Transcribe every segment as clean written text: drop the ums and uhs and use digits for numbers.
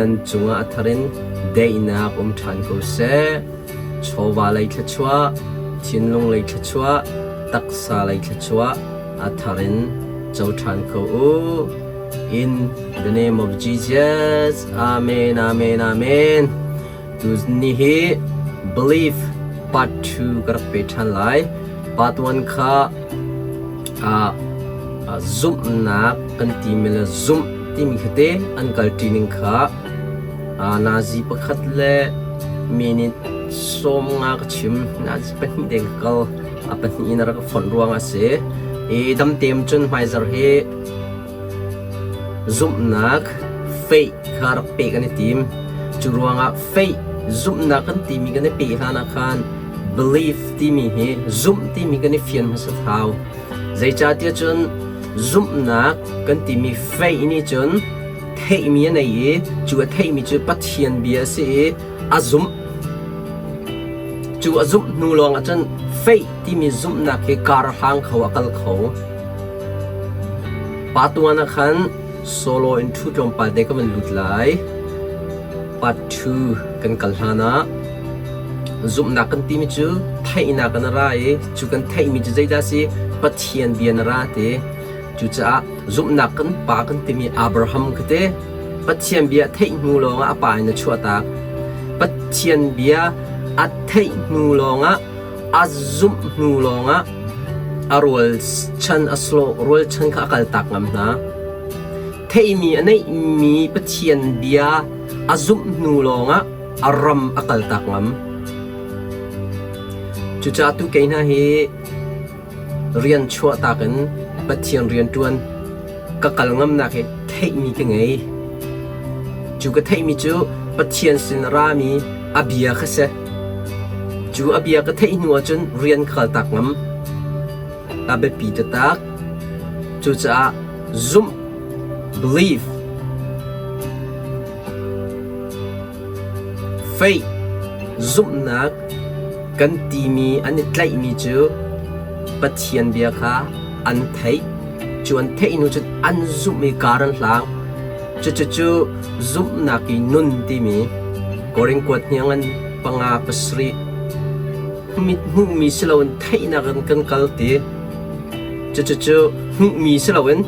Nan cungah a thar in daihnak um ṭhan ko seh. Chawva lei thluachuah, thinlung lei thluachuah, taksa lei thluachuah a thar in co ṭhan ko u. In the name of Jesus. Amen, amen, amen. Tuni hi belief part 2 ka rak pe ṭhan lai. Part 1 kha zumhnak kan timi le zumh timi kha te an kalṭi ning kha nazi pakhat le minute 15 ka chim. Nazi pahnih deng ka kal. A pahnih in a rak ka fonh ruangah a si. I damtem cun hmaizarh hi Zumhnak, faith, kha rak peh kan i tim. Cu ruangah faith, zumhnak kan timi kan i peh hlan ah khan belief timi hi zumh timi kan i fian hmasat hau. Zeicahtiah cun zumhnak kan timi faith nih cun theihmi a nei i cu a theihmi cu Pathian bia a si i a zumh. Cu a zumh hnu lawng ah cun faith timi zumhnak hi kar a hlang kho, a kal kho. Pa tuan ah khan solo in ṭhu tlawmpal te ka van lut lai. Part 2 kan kal hlan ah zumhnak kan timi cu theihnak in a ra i cu kan theihmi cu zeidah a si? Pathian bia in a ra ti. Cucaah zumhnak kan pa kan timi Abraham kha te Pathian bia theih hnu lawngah a pa in a chuahtak. Pathian bia a theih hnu lawngah a zumh hnu lawngah a rualchan a slow rualchan kha a kaltak ngam hna. Theihmi a neihmi Pathian bia a zumh hnu lawngah a ram a kaltak ngam. Cucaah tu kei hna hi rian chuahtak in Pathian rian ṭuan ka kal ngamnak hi theihmi ka ngei. Cu ka theihmi cu Pathian sin a rami a bia kha si. Cu a bia ka theih hnu ahcun rian ka kaltak ngam. A biapi taktak. Cucaah zumh, believe, Faith, zumhnak kan timi an i tlaihmi cu Pathian bia kha an theih. Cu an theih hnu cun an zumh i kar an hlang. Cucu zumhnak i nun timi Korin kuat hniang an panga pasarih mit hmuhmi si loin theihnak in kan kal ti. Cucu hmuhmi si loin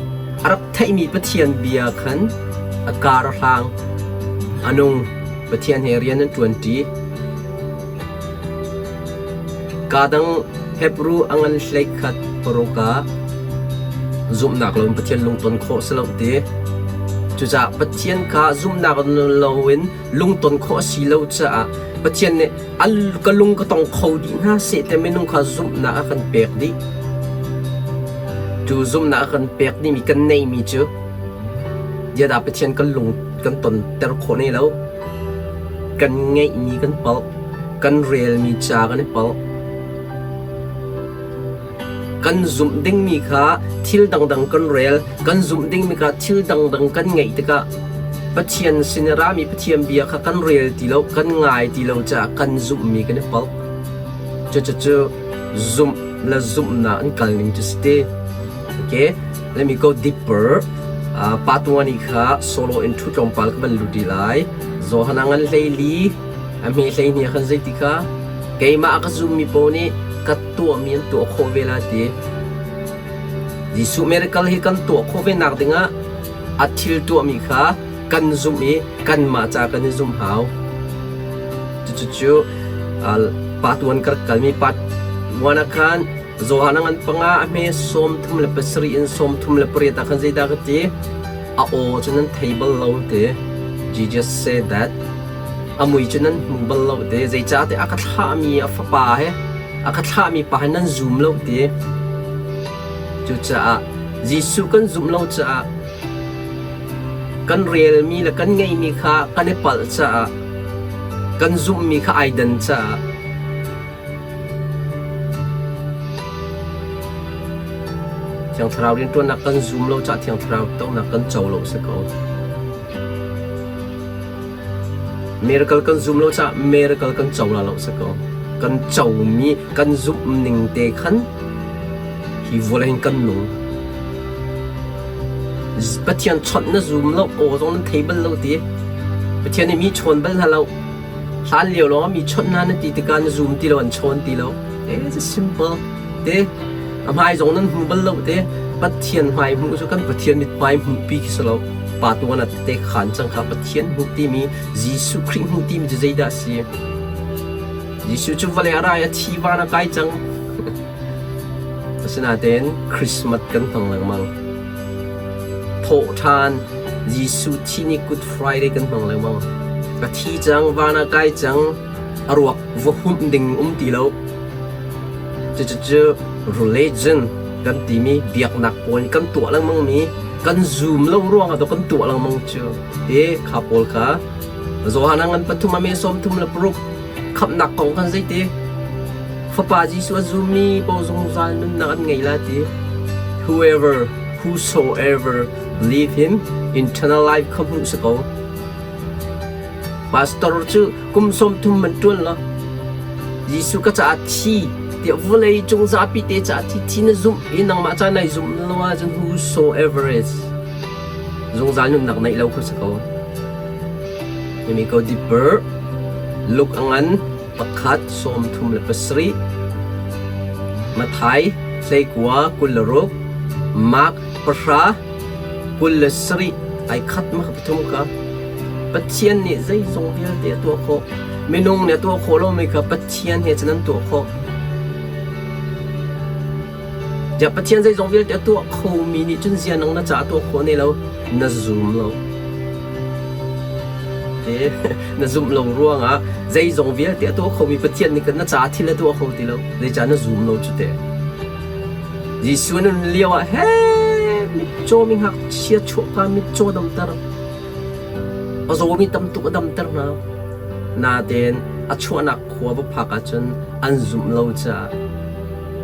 a rak theihmi Pathian bia khan a kar a hlang. A nung Pathian he rian an ṭuanṭi. Kaa dang Hebru a ngan hleikhat paruk ah zumhnak loin Pathian lungton khawh si lo ti. Cucaah Pathian kha zumhnak loin lungton khawh a si lo caah Pathian nih ka lung ka tong kho dih hna seh ti minung kha zumhnak a kan pek dih. Cu zumhnak a kan pek dihmi kan neihmi cu Ziadah Pathian kan lung kan tonter khawh ne lo. Kan ngeihmi kan palh. Kan relmi ca kan i palh. Kan zumh dingmi kha thil dangdang kan rel. Kan zumh dingmi kha thil dangdang kan ngeih tikah Pathian sin i rami Pathian bia kha kan rel ti lo, kan ngai ti lo caah kan zumhmi kan i palh. Cucu zumh le zumhnak an kal ning cu si ti. Okay, let me go deeper. Pa tuani kha solo in ṭhu tlawmpal ka van lut rih lai. Johan a ngan hlei li, a hme hlei hni khan zeiti kha keimah a ka zummi paoh nih ka tuahmi an tuah khawh ve la ti. Jesuh miracle hi kan tuah khawh ve nak dingah a thil tuahmi kha kan zumh i kanmah ca kan i zumh hau. Cucu pa tuan ka rak kalmi pa tuan ah khan Johan a ngan panga a hme 37 in 38 ah khan zeidah ka ti? A aw cu nan thei bal lo ti. Jesus said that. A mui cu nan hmu bal lo ti. Zeicahtiah a ka thlahmi a fapa he a ka thlahmi pa he nan zum lo ti. Cucaah Jesuh kan zumh lo caah kan relmi le kan ngeihmi kha kan i palh caah kan zumhmi kha ai dan caah Thiang Thlarau rianṭuannak kan zum lo caah Thiang Thlarau tonak kan co lo a si ko. Miracle kan zum lo caah miracle kan co la lo a si ko. Kan comi kan zumh ning te khan hi vawlei hin kan nung. Pathian chawnh na zum lo, aw zong nan thei bal lo ti. Pathian nih mi chawn bal hna lo. Hlan lio lawng ah mi chawnh hna na ti tikah na zum ti lo an chawn ti lo. It's simple. Te a hmai zong nan hmu bal lo te. Pathian hmai hmuh cu kan Pathian mithmai hmuh pi khi si lo. Pa tuan ah te khan cang kha Pathian hmuh timi Jesuh Khrih hmuh timi cu zeidah a si? Jesuh cu vawlei a ra i a thi van a kai cang. Asinain Christmas kan hmang lengmang. Thawhṭhan Jesuh thi ni Good Friday kan hmang lengmang. A thi cang, van ah kai cang, a ruak va humh ding um ti lo. Cucu religion kan timi biaknak pawl nih kan tuah lengmangmi kan zum lo ruangah kan tuah lengmang cu. Te kha pawl kha Johan a ngan pathum a me 36 khamhnak kong khan zeiti Fapa Jesuh a zummi paoh zungzal nunnak an ngei la ti. Whoever, whosoever believe him, eternal life kha hmuh si ko. Pastor cu kum 30 man ṭuan lo. Jesuh ka caah thi tiah vawlei cung zapi te caah thi thi na zumh i nangmah ca nai zumh lo ahcun whosoever is zungzal nunnak neih lo kha si ko. Let me go deeper. Luke a ngan pakhat 37 Matthai 19 26 Mark pahra 27 ai khat ma pathum ka Pathian nih zeizong vialte a tuah khawh. Minung nih a tuah khawh lomi kha Pathian he cun an tuah khawh. Tiah Pathian zeizong vialte a tuah khomi nih cun zia nang na caah tuah khawh ne lo, na zum lo. Te na zumh lo ruangah zeizong vialte a tuah khomi Pathian nih kan na caah thil a tuah kho ti lo. Zeicah na zum lo cu te. Jesuh nun lio ah he mitcaw mi ngakchia chuahka mitcaw damter a zawmi tam tuk a damter hna. Natein a chuahnak khua va phak ahcun an zumh lo caah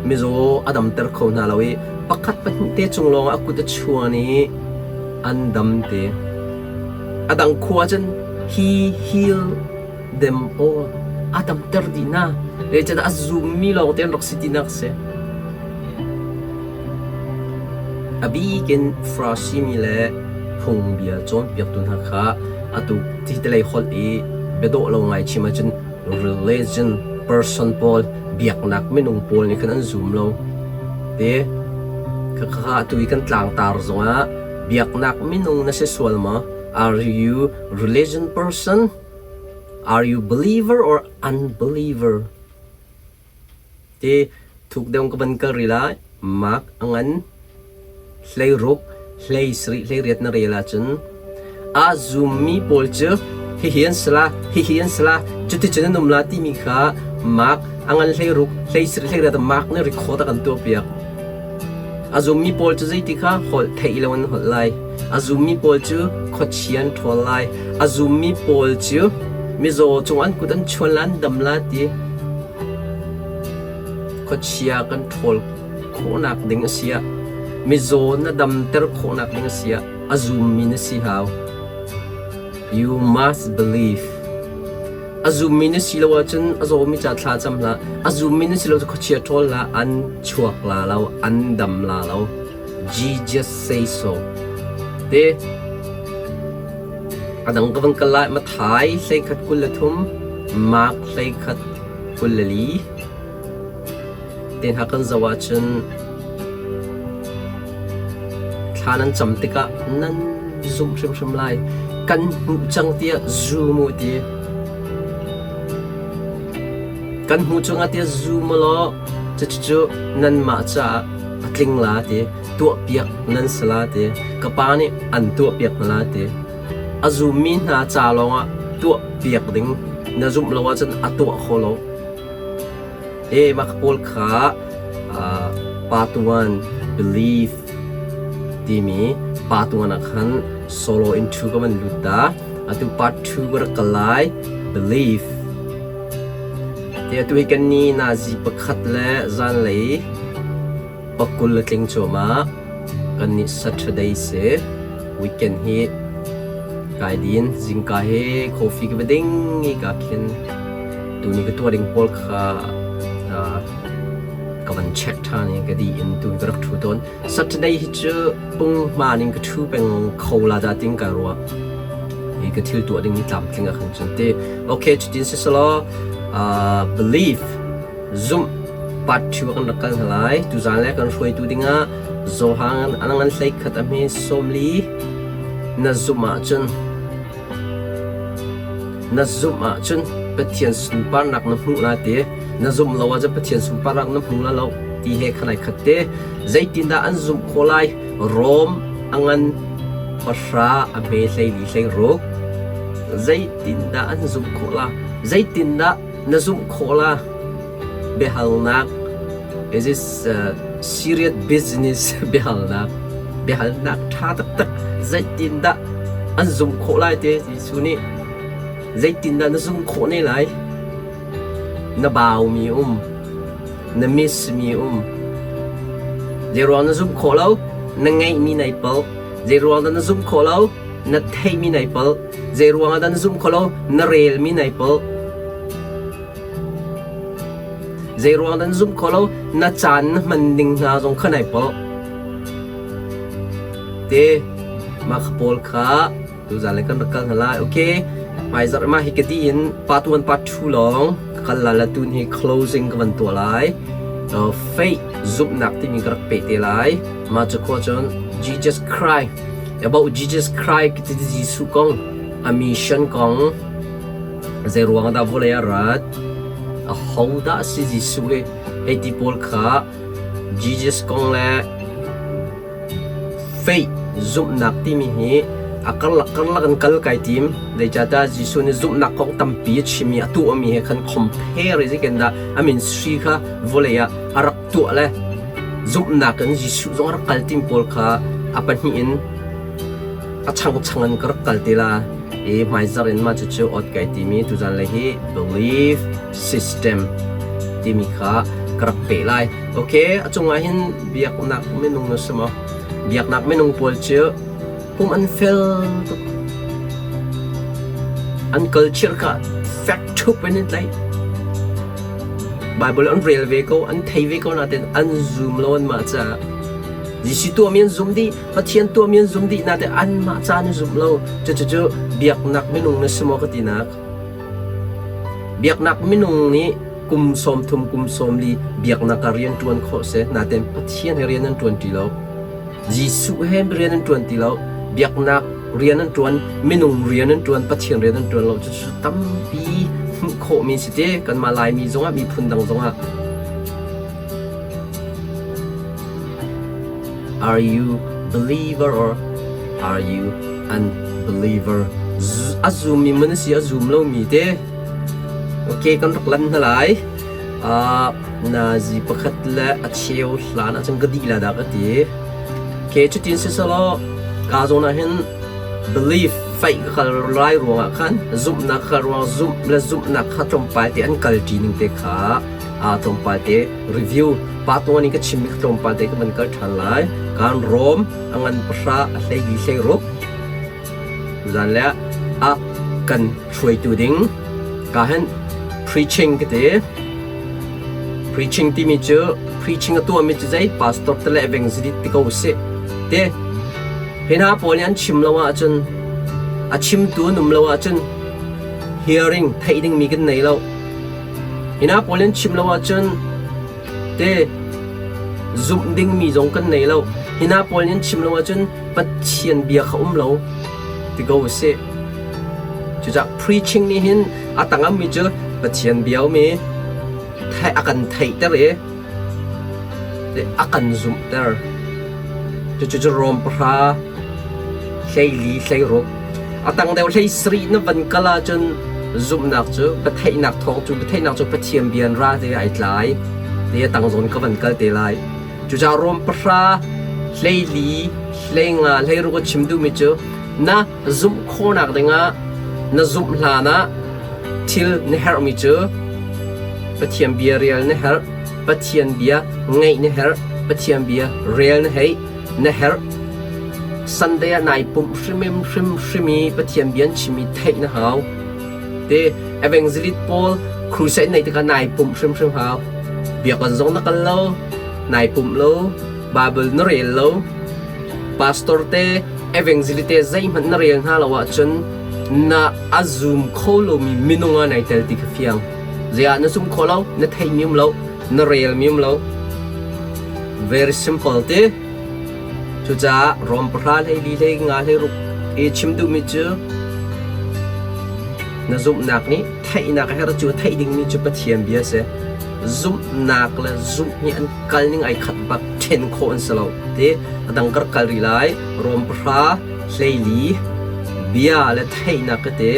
mizaw a damter kho hna lo i pakhat pahnih te cung lawngah a kut a chuan i an dam te. A dang khua cun he heal them all. A damter dih hna. Zeicahtiah a zummi lawng te an rak si tinak a si. A bik in Farasi mi le phungbia cawnpiaktu hna kha atu ti holh i biadawh lo ngai chim ahcun religion person pawl biaknak minung pawl nih khan an zum lo. Te khakha atu i kan tlangtar zongah biaknak minung na si sual maw? Are you religion person? Are you believer or unbeliever? Ti thuk deuh ka van kal rih lai. Mark a ngan 16, 17, 18 na rel ahcun aa zummi pawl cu hihi an si la, hihi an si la, cuticun an um la timi kha Mark a ngan 16, 17, 18 Mark nih record a kan tuahpiak. A zummi pawl cu zeiti kha holh theih lo an holh lai. A zummi pawl cu khuachia an ṭhawl lai. A zummi pawl cu mizaw cung an kut an chuan la an dam la ti. Khuachia kan ṭhawl khawhnak ding a si ah, mizaw na damter khawhnak ding a si ah, a zummi na si hau. You must believe. A zummi na si lo ahcun a zawmi ca thla cam hlah. A zummi na si lo cu khuachia ṭhawl hlah, an chuak la lo, an dam la lo. Jesus say so. Te a dang ka van kal lai Mathai 21 23 Mark 21 24 te hna kan zoh ahcun thla nan cam tikah nan zumh hrimhrim lai. Kan hmuh cang tiah zum u ti. Kan hmuh cungah tiah zum u law cucu nanmah caah a tling la ti tuahpiak nan si la ti ka pa nih an tuahpiak hna la ti a zummi hna ca lawngah tuahpiak ding na zumh lo ahcun a tuah kho lo. E mah pawl kha part 1 belief timi part 1 ah khan solo in 2 ka van lut ta atu part 2 ka rak kal lai belief te atu hi kan ni nazi pakhat le zanlei pakul le tling cuahmah kan ni Saturday si weekend hi kai din zingka hi coffee ka va ding i ka khin tuni ka tuah ding pawl kha ka van check ṭhan i ka di in tun ka rak ṭhu tawn Saturday hi cu punghman in ka ṭhu peng kho la dah ting ka ruah. Hi ka thil tuah ding hi tlamtling ah khan cun ti. Okay, cutin si selaw uh, belief zumh part 2 kan rak kal hna lai. Tuzan le kan hruaitu dingah Johan an ngan hlei khat a hme 40 na zumh ahcun na zumh ahcun Pathian sunparnak na hmuh la ti na zumh lo ahcun Pathian sunparnak na hmu la lo ti he khan ai khat te. Zeitindah an zumh khawh lai? Rom a ngan pahra a hme 14 16. Zeitindah an zumh khawh la? Zeitindah na zumh khawh la? Biahalnak Is this uh, serious business biahalnak biahalnak ṭha taktak zeitindah an zumh khawh lai te Jesuh nih zeitindah na zumh khawh ne lai? Na baumi um na miss mi um. Zeiruang na zumh khawh lo? Na ngeihmi nai palh. Zeiruang dah na zumh khawh lo? Na theihmi nai palh. Zeiruang ah dah na zumh khawh lo? Na relmi nai palh. Zeiruang dah na zumh khawh lo? Na caan na hman ning hna zong kha nai palh. Te, mah kha pawl kha Tuzan le kan rak kal hna lai. Okay. Hmaizarh mah hi ka dih in part 1 part 2 lawng ka kal la la tun hi closing ka van tuah lai. Uh, faith zumhnak timi ka rak peh te lai. Mah cu khua cun Jesus Christ about Jesus Christ ti Jesuh kong a mission kong zei ruang dah vawlei a rat a ho dah si Jesuh hi hei ti pawl kha Jesus kong le Faith zumhnak timi hi a karlak karlak in kal kai tim. Zeicahtiah Jesuh nih zumhnak kong tampi a chim i a tuahmi he khan compare i zeitin dah a ministry kha vawlei ah a rak tuah le zumhnak in Jesuh zong a rak kal tim pawl kha a pahnih in a changchang in ka rak kal te la. I hmaizarh in mah cucu awt kai timi tuzan le hi belief system timi kha ka rak peh lai. Okay, a cungah hin biaknak minung na si maw? Biaknak minung pawl cu pum an fel tuk. An culture kha fek ṭhup in an tlaih. Bible an rel ve ko, an thei ve ko nain an zum lo anmah caah. Jesuh tuahmi an zum dih, Pathian tuahmi an zum dih nain anmah ca an zum lo. Cucu biaknak minung na si maw ka tinak. Biaknak minung nih kum 30 kum 40 biaknak ah rian ṭuan khawh si. Nain Pathian he rian an ṭuan ti lo. Jesuh he rian an ṭuan ti lo. Biaknak rian an ṭuan, minung rian an ṭuan, Pathian rian an ṭuan lo. Cucu tampi hmuh khawhmi si te. Kanmah Laimi zongah miphun dang zongah. Are you believer or are you unbeliever? A zummi man a si, a zum lomi te. Okay, kan rak lan hna lai. Uh, nazi pakhat le a cheu hlan ahcun ka dih la dah ka ti. Okay, cutin si selaw ka zawn ah hin belief faih ka kal lai ruangah khan zumhnak ka ruang zumh le zumhnak kha tlawmpal te an kal ṭi ning te kha aa tlawmpal te review part 1 in ka chimmi kha tlawmpal te ka van kal ṭhan lai. Kan Rom a ngan pahra a hleili hleiruk zan le a kan hruaitu ding ka hen preaching ka ti. Preaching timi cu preaching a tuahmi cu zei pastor te le evangelist ti ko sih te hi hna pawl nih an chim lo ahcun a chimtu an um lo ahcun hearing theih dingmi kan nei lo. Hi hna pawl an chim lo ahcun te zumh dingmi zong kan nei lo. Hi hna pawl an chim lo ahcun Pathian bia kha um lo ti ko usih. Cucaah preaching nih hin a tangam mi cu Pathian bia um i a kan theihter i a kan zumhter. Cucu cu Rom pahra 14 16 a tang deuh 17 na van kal ahcun zumhnak cu biatheihnak thawng cu biatheihnak cu Pathian bia in ra te ai tlai ti a tang zawn ka van kal te lai. Cucaah Rom pahra 14 hleinga 16 a chim duhmi cu na zumh khawhnak dingah na zumh hlan ah thil na herhmi cu Pathian bia rel na herh, Pathian bia ngaih na herh, Pathian bia rel na hei na herh. Sunday ah nai pumh hrimim hrim hrim i Pathian bia an chimmi theih na hau. Te evangelist pawl crusade nei tikah nai pumh hrimhrim hau. Biakinn zong na kal lo, nai pumh lo, Bible na rel lo. Pastor te evangelist te zeihmanh na rel hna lo ahcun Na a zum kho lomi minung ah nai tel ti kha fiang. Zeiah na zum kho lo, na theimi um lo, na relmi um lo. Very simple ti. Cucaah Rom pahra hlei li hlei nga hlei ruk i chim duhmi cu na zumhnak nih theihnak a herh cu theih dingmi cu Pathian bia a si. Zumhnak le zumh hi an kal ning ai khat bak ṭhen khawh an si lo ti a dang kar kal rih lai. Rom pahra hleili bia le theihnak ka ti.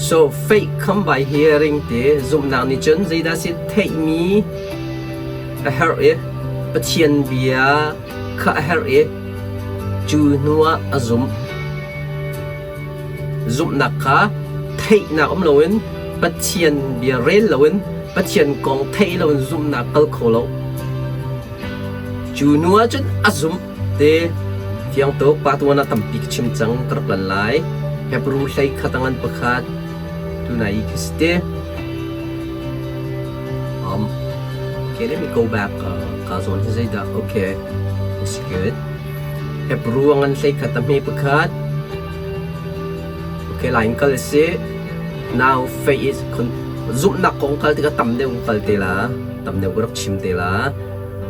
So faith come by hearing ti zumhnak nih cun zeidah si theihmi a herh i Pathian bia kha a herh i cu hnuah a zumh. Zumhnak kha theihnak um loin Pathian bia rel loin Pathian kong theih loin zumhnak kal kho lo. Cu hnu ah cun a zumh te fiang tuk pa tuan ah tampi ka chim cang ka rak lan lai. Hebrew hlei khat a ngan pakhat tunai i khi si te. Okay, let me go back. Ka zawn hi zeidah? Okay, it's good. Hebrew a ngan hlei khat a hme pakhat. Okay, lain kal a si. Now faith is zumhnak kong kal tikah tam deuh kal te la. Tam deuh ka rak chim te la.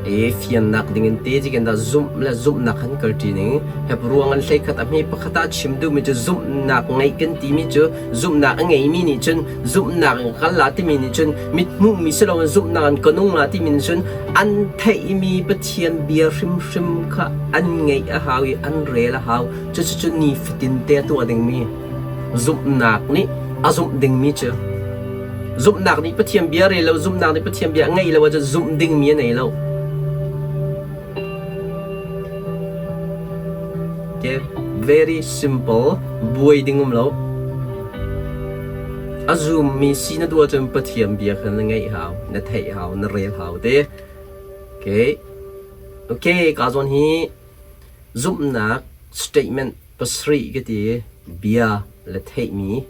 I fiannak ding in te cikin dah zumh le zumhnak han kal ṭi ning. Hebrew a ngan hlei khat a hme pakhat ah chim duhmi cu zumhnak ngeih kan timi cu zumhnak a ngeimi nih cun zumhnak in kal la timi nih cun mit hmuhmi si loin zumhnak in ka nung la timi nih cun an theihmi Pathian bia hrimhrim kha an ngeih a hau i an rel a hau. Cucu nifatin te a tuah dingmi zumhnak nih a zumh dingmi cu zumhnak nih Pathian bia rel lo zumhnak nih Pathian bia a ngeih lo ahcun zumh dingmi a nei lo. Okay, very simple, buai ding um lo. A zummi si na duh ahcun Pathian bia kha na ngeih hau, na theih hau, na rel hau te. Okay. Okay, ka zawn hi zumhnak statement pasarih ka ti bia le theihmi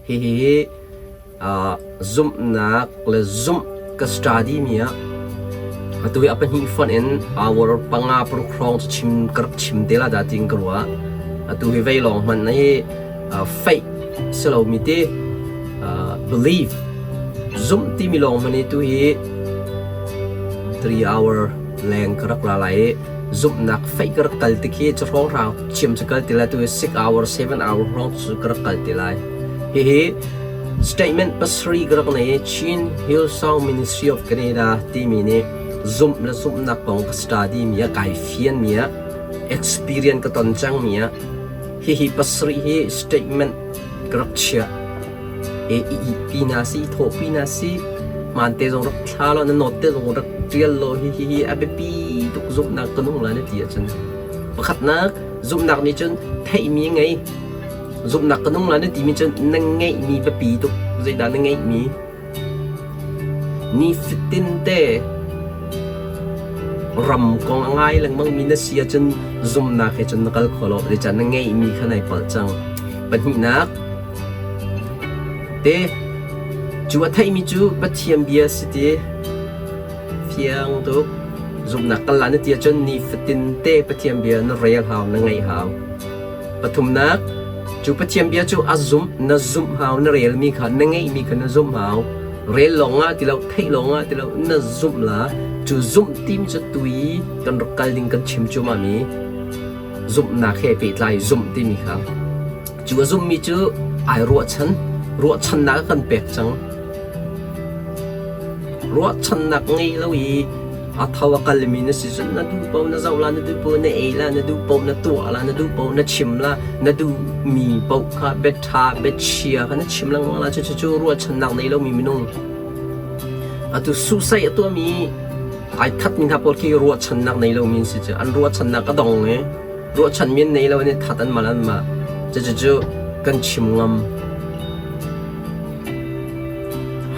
hihi zumhnak le zumh ka study mi ah atu hi a pahnih fonh in hour panga paruk hrawng cu chim ka rak chim te la dah tiin ka ruah. Atu hi vei lawng hmanh hi faith si lomi ti belief zumh timi lawng hmanh hi tu hi 3 hour leng ka rak la lai i zumhnak faith ka rak kal tik hi cu hrawng hrang chim cu kal ti lai tu hi 6 hour 7 hour hrawng cu ka rak kal ti lai. Hihi statement pasarih ka rak nei i Chin Hillsong Ministry of Canada timi nih zumh le zumhnak kong ka study mi ah kai fian mi ah experience ka ton cang mi ah hihi pasarih hi statement ka rak chiah. E i pi na si thawh pi na si man te zong rak thla law na note te zong rak tial law hi hi hi a biapi tuk zumhnak ka nung la na ti ahcun pakhatnak zumhnak nih cun theihmi ngei Zumhnak ka nung la na timi cu na ngeihmi biapi tuk. Zeidah na ngeihmi? Nifatin te ram kong a ngai lengmangmi na si ahcun zumhnak he cun na kal kho lo. Zeicah na ngeihmi kha nai palh cang. Pahnihnak te cu a theihmi cu Pathian bia si ti fiang tuk. Zumhnak kal la na ti ahcun nifatin te Pathian bia na rel hau, na ngaih hau. Pathumnak, cu Pathian bia cu a zumh, na zumh hau, na relmi kha, na ngeihmi kha na zumh hau. Rel lawng ah ti lo, theih lawng ah ti lo, na zumh la. Cu zumh tim cu tui kan rak kal ding kan chim cuahmah mi zumhnak he pehtlai zumh timi kha. Cu a zumhmi cu ai ruahchan, ruahchannak a kan pek cang. Ruahchannak ngei lo i a tho a kalmi na si cun na duh paoh na zoh la, na duh paoh na ei la, na duh paoh na tuah la, na duh paoh na chim la, na duhmi paoh kha bia ṭha bia chia kha na chim lengmang la. Cucu cu ruahchannak nei lomi minung. Atu suhsaih a tuahmi ai thatmi hna pawl khi ruahchannak nei lomi an si cu. An ruahchannak a dong i ruahchanmi an nei lo an i that an mal an mah. Cucu kan chim ngam.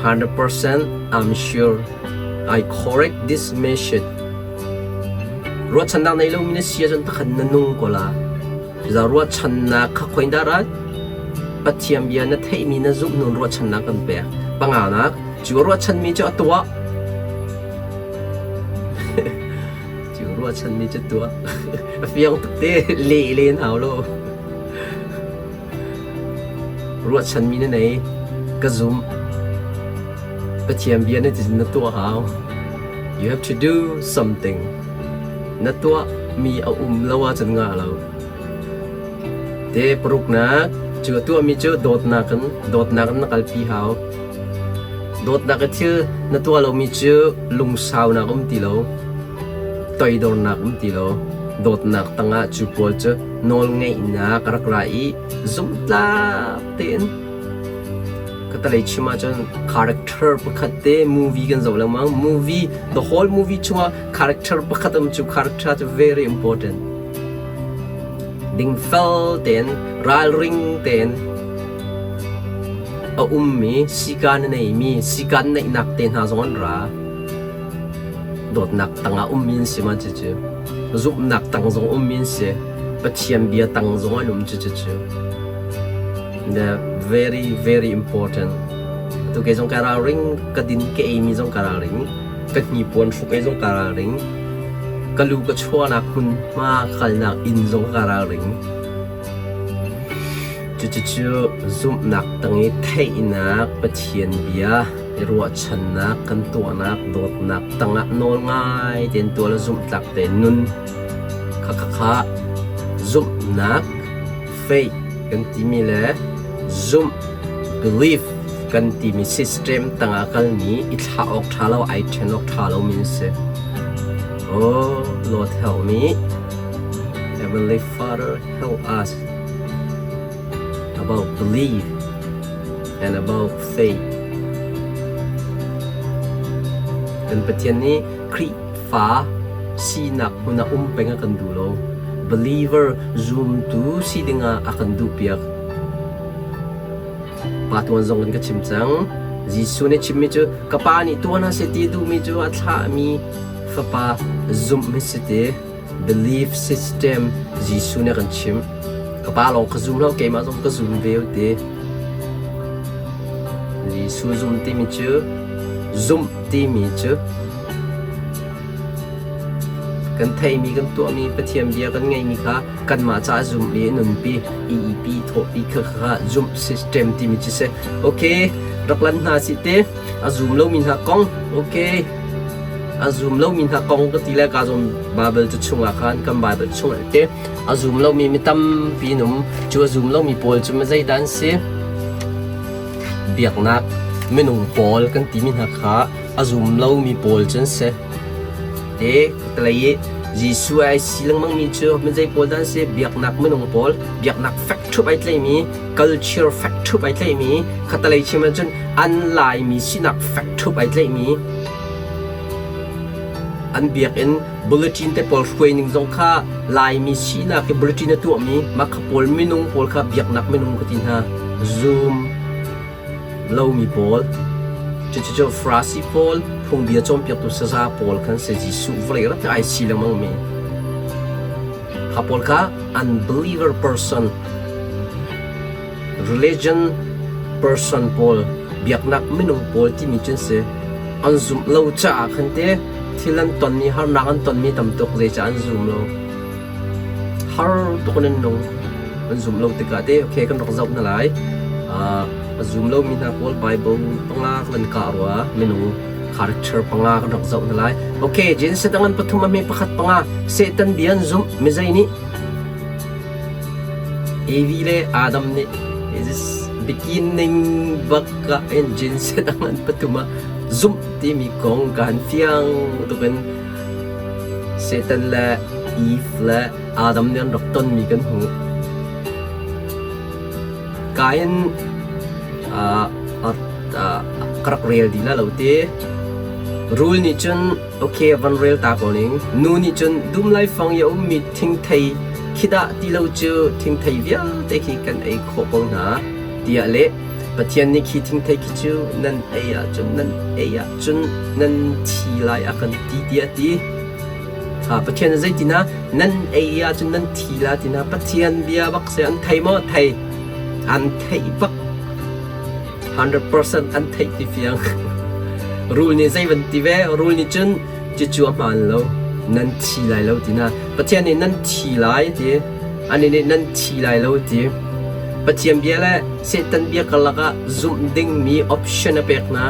100% I'm sure I correct this message. Ruahchannak nei lomi na si ahcun takhan na nung ko la. Cucaah ruahchannak kha khoin dah rat? Pathian bia na theihmi na zumh nun ruahchannak kan pek. Panganak, cu ruahchanmi cu a tuah. Cu ruahchanmi cu tuah. A fiang tuk te, leh len hau lo. Ruahchanmi na nei. Ka zumh. Pathian bia na ti na tuah hau. You have to do something. Na tuahmi a um lo ahcun ngah lo. Te paruknak cu a tuahmi cu dawtnak in dawtnak in na kalpi hau. Dawtnak i thil na tuah lomi cu lungsaunak um ti lo, toidornak um ti lo. Dawtnak tangah cu pawl cu nawlngeihnak a rak ra i zumhtlak tein ka talei chim ahcun character pakhat te movie kan zoh lengmang. Movie, the whole movie chungah character pakhat um cu character cu very important. Dingfel tein, ralring tein a ummi sikaan a neimi sikaan neihnak te hna zong an ra. Dawtnak tangah ummi an si ma cucu. Zumhnak tang zong ummi an si. Pathian bia tang zong an um cucu. The very very important. Atu kei zong ka ralring, ka din ka eimi zong ka ralring, ka hnipuan hruk ei zong ka ralring, ka lu ka chuahnak hmunhma kalnak inn zong ka ralring. Cucucu zumhnak tang i theihnak Pathian bia i ruahchannak kan tuahnak dawtnak tangah nawl ngai tein tuah le zumhtlak tein nun kha kha kha zumhnak faith kan timi le zumh belief kan timi system tangah kalmi i thlah awk ṭha lo ai ṭhen awk ṭha lomi an si. Oh Lord help me. Heavenly Father help us about belief and about faith. Kan Pathian nih Khrihfa sinak hmun ah um peng a kan duh lo. Believer zumtu si dingah a kan duhpiak. Pa tuan zong in ka chim cang. Jesuh nih chimmi cu ka pa nih tuan hna seh ti a duhmi cu a thlahmi fapa zumh hi si ti. Belief system Jesuh nih a kan chimh. Ka pa lawng ka zum lo, keimah zong ka zum ve ti. Jesuh zum timi cu zumh timi cu kan theihmi kan tuahmi Pathian bia kan ngeihmi kha kanmah caah zumh i nunpi EEP thawhpi kha kha zumh system timi cu si. Okay, rak lan hna si te. A zum lomi hna kong. Okay. A zum lomi hna kong ka ti le ka zum Bible cu chungah khan kan Bible chungah te a zum lomi mi tampi num cu a zum lomi pawl cu zeidah an si? Biaknak minung pawl kan timi hna kha a zum lomi pawl cu an si. Te kalei i Jesuh ai si lengmangmi cu mizei pawl dah an si? Biaknak minung pawl, biaknak fek ṭhup ai tlaimi, culture fek ṭhup ai tlaimi, khatalei chim ahcun an Laimi sinak fek ṭhup ai tlaimi, an biakinn bulletin te pawl hruai ning zong kha Laimi sinak i bulletin a tuahmi mah kha pawl minung pawl kha biaknak minung ka ti hna. Zoom lomi pawl cucu Farasi pawl phungbia cawnpiaktu saza pawl khan si Jesuh vawlei rat ai si lengmang mi kha pawl kha unbeliever person religion person pawl biaknak minung pawl timi cun si an zumh lo caah khan te thil an tonmi harnak an tonmi tam tuk zeicah an zum lo Har tuk in an nung. An zum lo tikah te okay kan rak zoh hna lai. A zum lomi hna pawl Bible panga kan kah rua minung character panga kan rak zoh hna lai. Okay, Genesis dang an pathum a hme pakhat panga Satan bia an zumh mizei nih Evi le Adam nih is beginning bak ah in Genesis dang an pathum ah zumh timi kong kan fiang tukin Satan le Eve le Adam nih an rak tonmi kan hmuh. Kain ka rak rel dih la lo ti. Rul nih cun okay van rel ta ko ning. Nu nih cun dum laifang i a ummi thingthei khi dah ti lo cu thingthei vialte khi kan ei khawh ko hna tiah leh. Pathian nih khi thingthei khi cu nan ei ahcun nan ei ahcun nan thi lai a kan ti tiah a ti. Pathian nih zeitin ah nan ei ahcun nan thi la ti na Pathian bia bak si an thei maw? Thei. An theih bak. 100% an theih ti fiang. Rul nih zei van ti ve? Rul nih cun cucu a hmaan lo. Nan thi lai lo ti na. Pathian nih nan thi lai ti. Anih nih nan thi lai lo ti. Pathian bia le Satan bia karlak ah zumh dingmi option a pek hna.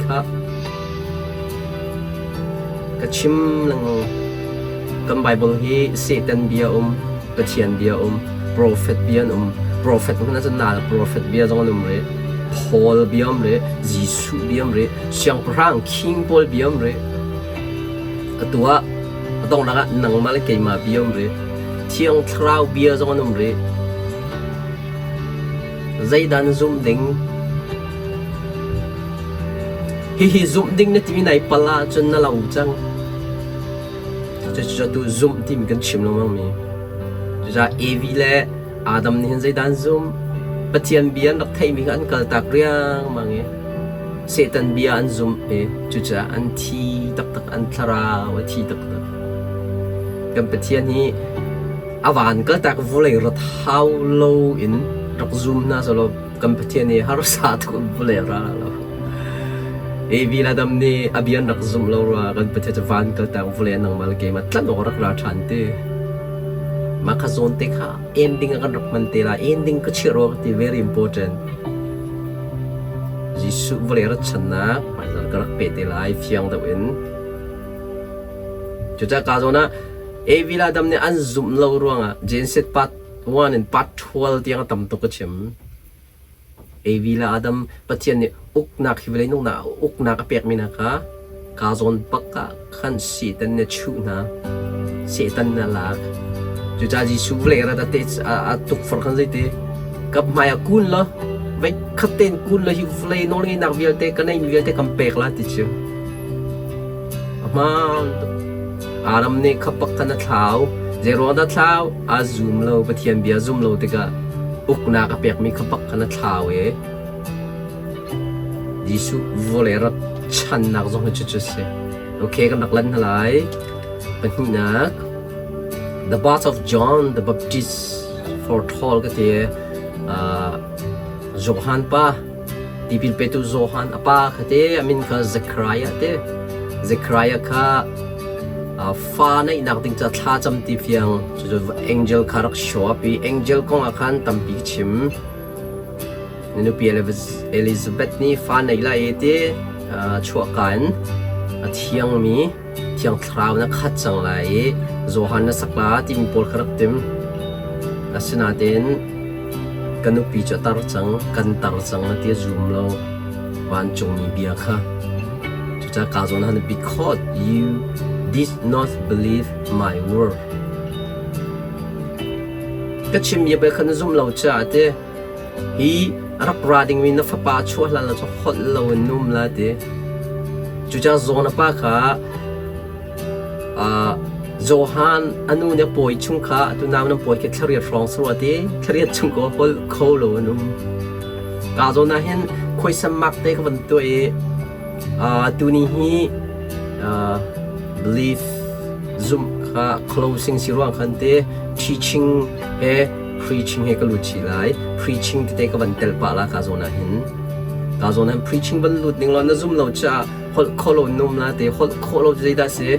Kha ka chim lengmang. Kan Bible hi Satan bia um, Pathian bia um, prophet bia an um. Prophet hmanh ahcun nal prophet bia zong an um rih. Paul bia um rih, Jesuh bia um rih, siangpahrang king pawl bia um rih. Atu ah a donghnak ah nangmah le keimah bia um rih. Thiang Thlarau bia zong an um rih. Zeidah na zumh ding? Hihi zumh ding na timi nai pal ahcun na lo cang. Cucu tu zumh timi kan chim lengmang mi. Cucaah Evi le Adam nih hin zeidah an zumh? Pathian bia an rak theihmi kha an kaltak riangmang i Satan bia an zumh i cucaah an thi taktak, an thlarau a thi taktak. Kan Pathian hi a van kaltak vawlei rat hau lo in rak zum hna selaw kan Pathian hi harsa tuk in vawlei ra lo. Evi le Adam nih a bia an rak zumh lo rua kan Pathian cu van kaltak vawlei nangmah le keimah tlanh awk rak ra ṭhan ti. Mah kha zawn te kha ending ah kan rak hman te lai. Ending ka chiah rua ka ti very important. Jesuh vawlei rat channak hmaizarh ka rak pe te lai fiang deuh in. Cucaah ka zawn ah Evi le Adam nih an zumh lo ruangah Genesis part 1 in part 12 tiang a tam tuk a chim. Evi le Adam Pathian nih uknak hi vawlei nungnak uknak a pekmi hna kha kaa zawn bak ah khan Satan nih a chuh hna. Satan nih a lak. Cucaah Jesuh vawlei rat a te a tukforh khan zeiti ka hmai ah kun law vei khat tein kun law hi vawlei nawlngeihnak vialte ka neihmi vialte kan pek la ti cu. A hmaan tuk. Adam nih kha pak khan a thlau. Zeiruang dah thlau? A zum lo. Pathian bia zum lo tikah uknak a pekmi kha pak khan a thlau i Jesuh vawlei rat channak zong hi cucu a si. Okay, kan rak lan hna lai. Pahnihnak, The birth of John the Baptist foretold ka ti. Uh, Johan pa Tipil petu Johan a pa kha te a min kha Zekhariah te. Zekhariah kha fa neihnak ding ca thla cam ti fiang cucu angel kha rak show up i angel kong ah khan tampi chim. Na nupi Elizabeth nih fa nei lai i ti chuahka in a thiangmi Thiang Thlarau na khat cang lai i Johan na sak la timi pawl kha rak tim. Asinain ka nupi cu a tar cang, kan tar cang a ti a zum lo. Vancungmi bia kha. Cucaah ka zawn ah because you did not believe my word. Ka chimmi bia kha na zum lo caah ti Hi a rak ra dingmi na fapa chuah hlan lo cu holh lo in na um lai ti. Cucaah Jonah pa kha uh, Johan a nu nih a pawi chung kha atu nau nan pawi khi thlariat hrawng si rua ti thlariat chung ko holh kho lo an um. Ka zawn ah hin khuaisam mak te ka van tuah i uh, tuni hi uh, belief zumh kha closing si ruang khan te teaching he preaching he ka lut chih lai. Preaching tete ka van tel pah la ka zawn ah hin. Ka zawn ah preaching van lut ning law na zum lo caah holh kho lo num la te holh khawh lo zeidah si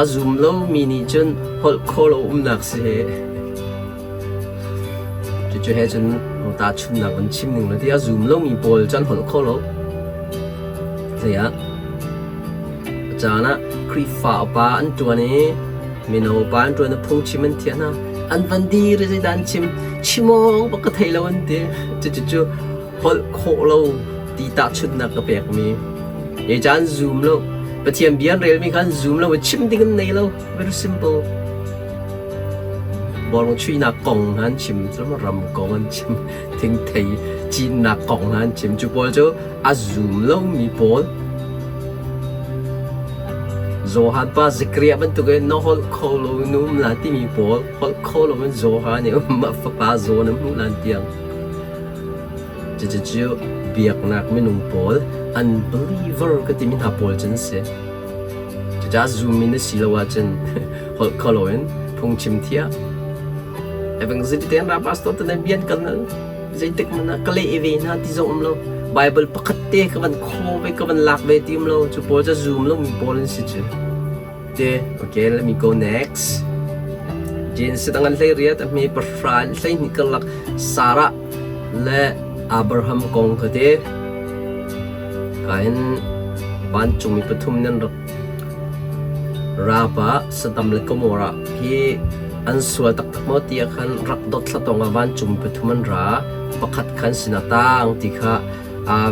a zum lo mi nih cun holh kho lo umnak si he. Cucu he cun ta chunnak van chim ning lo ti a zum lo mi pawl cun holh kho lo. Zeiah a caan ah Khrihfa upa an ṭuan i mino pa an ṭuan i phungchim an thiah hna. An van dir i zeidah an chim? Chimawng bak ka thei lo an ti. Cucu holh khawh lo ti tahchunhnak ka pekmi. Ye caan zum lo. Pathian bia an relmi kha an zum lo i chim ding an nei lo. Very simple. Bawlung chuihnak kong hna an chim, ram kong an chim, thingthei cinnak kong hna an chim. Cu pawl cu a zum lomi pawl Johan pa Zakariah bantukin na holh kho lo in um la timi pawl holh kho lo in Johan nih mah fapa zawn a hmuh lan tiang cucu biaknak minung pawl unbeliever ka timi hna pawl cu an si cucaah zum in a si lo ahcun holh kho lo in phungchim thiah evangelist te an ra pastor te bian kan Zeitik hmanh ah ka leh ve hna ti zong um lo. Bible pakhat te ka van khaw ve ka van lak ve ti um lo. Cu pawl cu zum lomi pawl an si cu. Te, okay, let me go next. Genesis a ngan 18 a hme pahra in 12 karlak Sarah le Abraham kong kha te. Kain vancungmi pathum nan rak rapa Saddam le Gomorrah hi an sual taktak maw ti ah khan rak dot thla tong ah vancungmi pathum an ra pakhat khan sin ah tang ti kha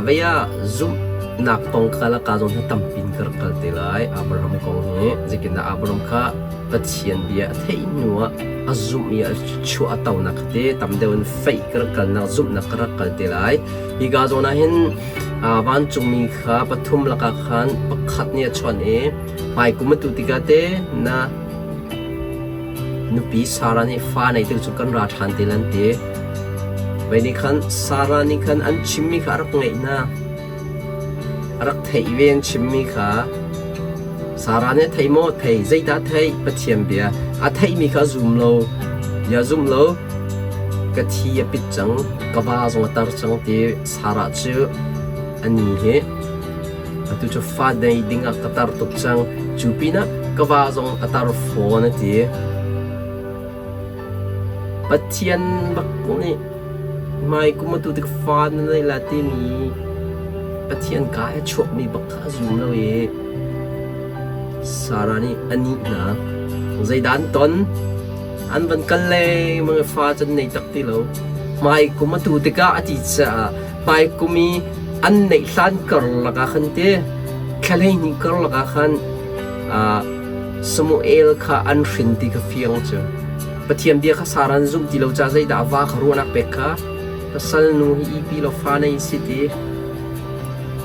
vei ah zumhnak kong kha la ka zong hi tampin ka rak kal te lai. Abraham kong hi zeitindah Abraham kha Pathian bia a theih hnu ah a zumh i a chuah a tonak te tam deuh in faith ka rak kalnak zumhnak ka rak kal te lai. Hika zawn ah hin vancungmi kha pathum lakah khan pakhat nih a chawnh i hmaikum atu tikah te na nupi Sarah nih fa nei te cu kan ra ṭhan te lan ti. Vei nih khan Sarah nih khan an chimmi kha a rak ngaih hna. A rak theih ve an chimmi kha Sarah nih a thei maw? Thei. Zeidah a theih? Pathian bia. A theihmi kha a zum lo. Bia zum lo. Ka thi a pit cang, ka va zong a tar cang ti Sarah cu a ni hi. Atu cu fa nei dingah ka tar tuk cang. Cu pinah ka va zong a tar fawn a ti. Pathian bak nih hmai kum atu tik fa na nei la timi Pathian ka he chuakmi bak kha a zum lo i Sarah nih a nih hna. Zeidah an ton? An van kal lengmang i fa cu an nei tak ti lo. Hmai kum atu tikah a ti caah hmai kum i an neih hlan karlak ah khan ti thla 12 karlak ah khan Samuel kha an hrin ti kha fiang cu. Pathian bia kha Sarah an zumh ti lo caah zeidah a va kha ruahnak pek kha ka salnu hi ipi law fa nei si ti.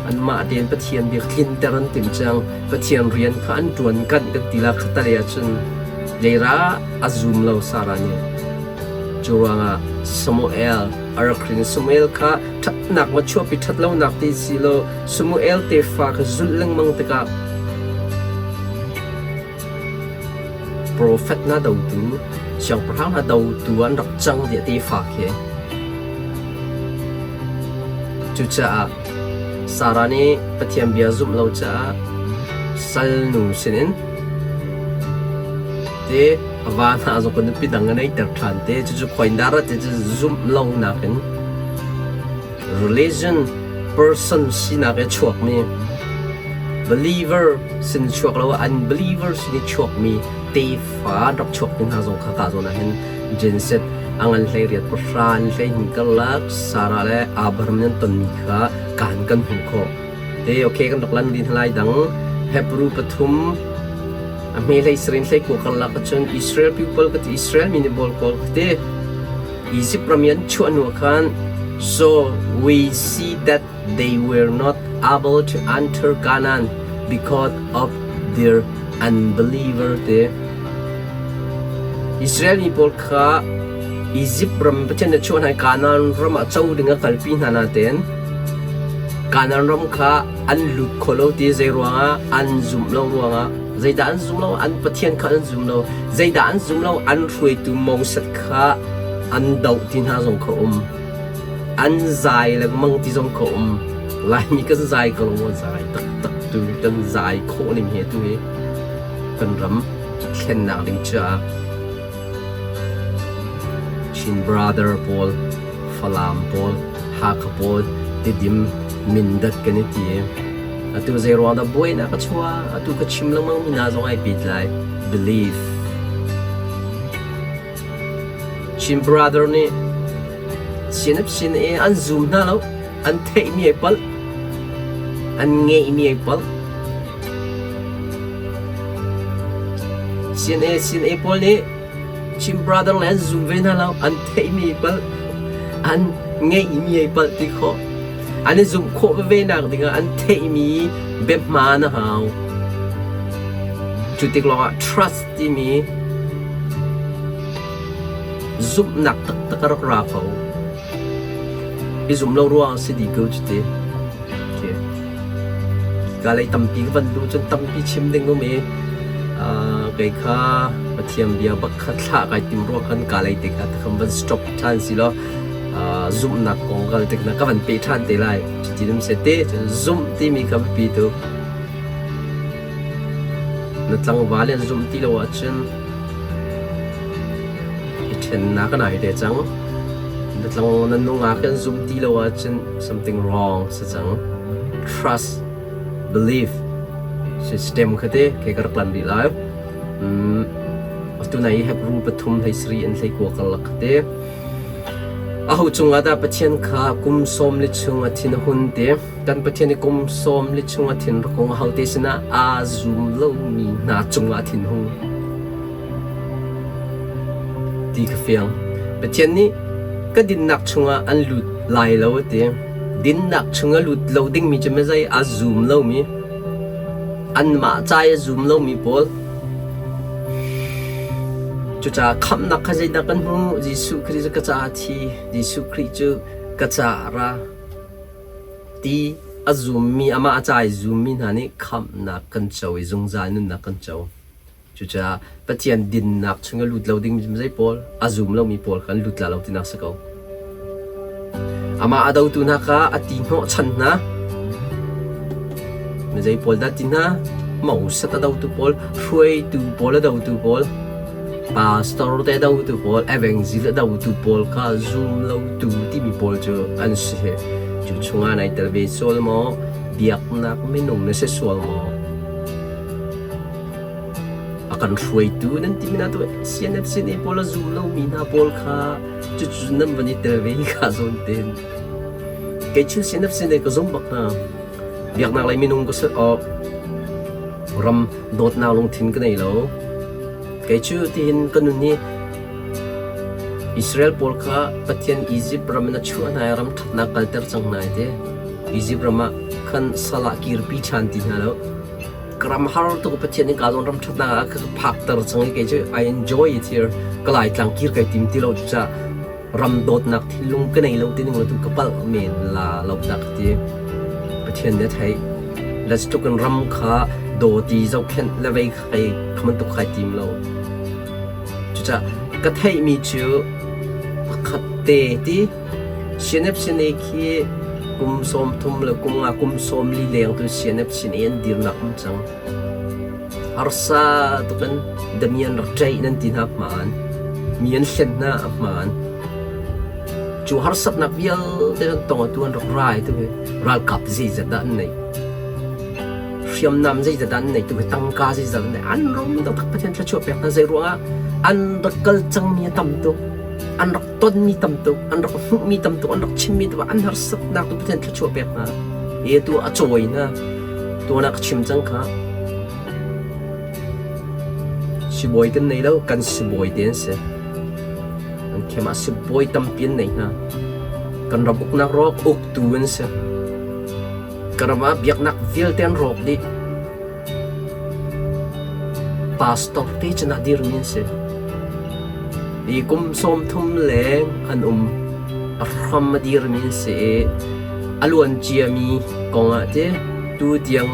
Anmah tein Pathian bia tlinter an timh cang. Pathian rian kha an ṭuan kanh kan ti la khattelei ahcun leira a zum lo Sarah nih. Cu ruangah Samuel a rak hrin. Samuel kha ṭhatnak ma chuahpi ṭhatlonak ti si lo Samuel tefa kha zulh lengmang tikah Profet hna dotu, siangpahrang hna dotu an rak cang tiah tefa khi. Cucaah Sarah nih Pathian bia zumh lo caah salnu sinin te a va hna zong kan nupi dang a neiter ṭhan te cucu khuaindar ah te cu zumh lonak in Religion person sinak i chuakmi believer sin chuak lo unbeliever sin i chuakmi tefa an rak chuak ti hna zong kha ka zawn ah hin Genset a ngan 18 pahra in 12 karlak Sarah le Abraham nan tonmi kha kan kan hmuh khawh. Te okay kan rak lan din lai dang Hebrew pathum a hme hlei sarin hlei kua karlak ahcun Israel people ka ti Israel mi nih bawl kawl ka ti Izipt ram i an chuah hnu ah khan so we see that they were not able to enter Canaan because of their unbeliever te. Israel mi pawl kha Izipt ram Pathian nih a chuah hna i Canaan ram ah co ding a kalpi hna nain Canaan ram kha an lut kho lo ti zei ruangah an zumh lo ruangah zeidah an zum lo an Pathian kha an zum lo zeidah an zum lo an hruaitu Moses kha an doh ti hna zong kha um an zai lengmang ti zong kha um Laimi kan zai ko lo zai taktak tu kan zai khawh ning he tu hi kan ram thlennak ding caah Chin brother pawl Falam pawl Hakha pawl Tidim Mindat kan i ti atu zei ruang dah buainak a chuah atu ka chim lengmang mi hna zong ai pit lai belief Chin brother nih CNF CNA an zum hna lo an theihmi ai palh an ngeihmi ai palh CNA CNA pawl nih Chin brother le an zum ve hna lo an theihmi ai palh an ngeihmi ai palh ti khawh an i zumh khawh veve nak dingah an theihmi biahmaan a hau cu tik lawngah trust timi zumhnak taktak a rak ra kho I zum lo ruang si dih ko cu ti. Okay. Ka lei tampi ka van luh cun tampi chim ding um i kei kha Pathian bia bak kha thlah kai tim ruang khan ka lei te kha takam van stop ṭhan si law zumhnak kong kal tik na ka van pe ṭhan te lai. Cuti dum se te cun zumh timi kha biapi tuk. Na tlangval in zumh ti lo ahcun. Ṭhennak a nai te cang. Na tlang na nungak kan zum ti lo ahcun something wrong si cang. Trust, belief system kha te ke ka rak lan rih lai. Atu nai Hebrew pathum hlei sari in hlei kua karlak kha te. Aho cungah dah Pathian kha kum sawm li chung a thin a hun te? Kan Pathian i kum sawm li chung a thin rak hung ahote sinah aa zum lomi hna cungah a thin hung ti ka fiang. Pathian nih ka dinnak chungah an lut lai lo a ti. Dinnak chung a lut lo dingmi cu mizei a zum lomi, anmah ca i a zum lomi pawl. Cucaah khamhnak kha zeidah kan hmuh? Jesuh Khrih cu ka caah a thi. Jesuh Khrih cu ka caah a ra. Ti a zummi, amah a ca i zummi hna nih khamhnak kan co i zungzal nunnak kan co. Cucaah Pathian dinnak chung i lut lo ding zei pawl a zum lomi pawl kha an lut la lo tinak si ko. Amah a dotu hna kha a ti hnawhchan hna. Mi zei pawl dah ti hna? Moses a dotu pawl, hruaitu pawl a dotu pawl, pastor te dotu pawl, evangelist a dotu pawl kha zum lotu timi pawl cu an si. Cu chungah nai tel ve sual maw? Biaknak minung na si sual maw? A kan hruaitu nan timi hna tu CNF CNA pawl a zum lomi hna pawl kha cucu nan van i tel ve hi kha zawn ten. Kei cu CNF CNA ka zum bak hna. Biaknak lei minung ka si awk ram dawtnak lungthin ka nei lo. Kei cu tihin ka nun hi Israel pawl kha Pathian Egypt ram in a chuah hna i ram ṭhatnak kalter cang hna i ti. Egypt ram ah khan sal ah kirpi ṭhan ti hna lo. Ka ram har tuk Pathian nih ka zawn ram ṭhatnak ah ka phakter cang i kei cu I enjoy it here. Ka Laitlang kir kai tim ti lo cucaah ram dawtnak thinlung ka nei lo ti ning lo tu ka palh men la lo dah ka ti. Pathian nih a theih. Let's tuk in ram kha dawti zohkhenh le vei khai kha bantuk khai tim lo. Cucaah ka theihmi cu pakhat te ti CNF CNA khi kum 30 le kum nga kum 40 leng tu CNF CNA an dirnak um cang. Harsa tukin damian rak ṭaih nan ti hna hmaan. Mi an hlen hna a hmaan. Cu harsatnak vialte an tong atu an rak rai tu hi ralkap zeizat dah an neih. Hriamnam zeizat dah an neih tu hi tangka zeizat an neih. An rum taktak Pathian thluachuah pek hna zei ruangah an rak kal cangmi a tam tuk. An rak tonmi tam tuk, an rak hmuhmi tam tuk, an rak chimmi tuk, an harsatnak tu Pathian thluachuah pek hna. E tu a cawi hna. Tuan ah ka chim cang kha. Sibawi kan nei lo, kan sibawi te an si. An khem ah sibawi tampi an nei hna. Kan ram uknak rawk uktu an si. Ka ram ah biaknak vialte an rawk dih. Pastor te cun ah dirmi an si. Hi kum 30 leng an um. A hram a dirmi an si i a luan ciami kong ah ti tu tiang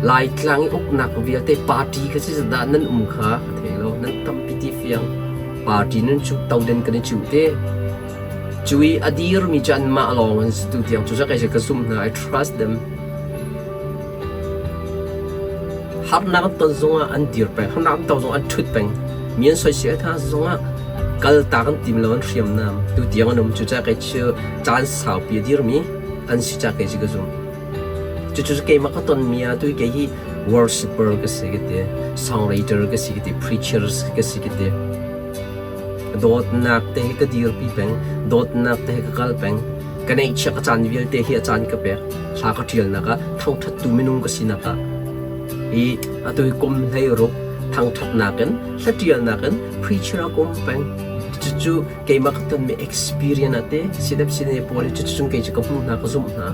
Laitlang i uknak vialte party kha si dah nan um kha ka thei lo. Nan tampi ti fiang. Party nan cuh toden kan i cuh te. Cu i a dirmi cu anmah lawng an si tu tiang cu kai ka zumh hna. I trust them. Harnak an ton zongah an dir peng, harnak an ton zongah an ṭhut peng. Mi an soisel hna zongah kaltak an tim lo, an hriamnam. Tutiang an um. Cucaah kei cu caan saupi a dirmi an si caah kei cu ka zumh. Cucu keimah ka tonmi ah tu kei hi worshipper ka si ka ti, songwriter ka si ka ti, preacher ka si ka ti. Dawtnak te hi ka dirpi peng, dawtnak te hi ka kal peng. Ka neihchiah ka caan vialte hi a caan ka pek. Hla ka ṭialnak ah thangṭhattu minung ka sinak ah hi atu hi kum 16 thangṭhatnak in hla ṭialnak in preacher ah ka um peng. Cucu keimah ka tonmi experience ah te sidep sine pawl hi cucu kei cu ka hmuh hna ka zumh hna.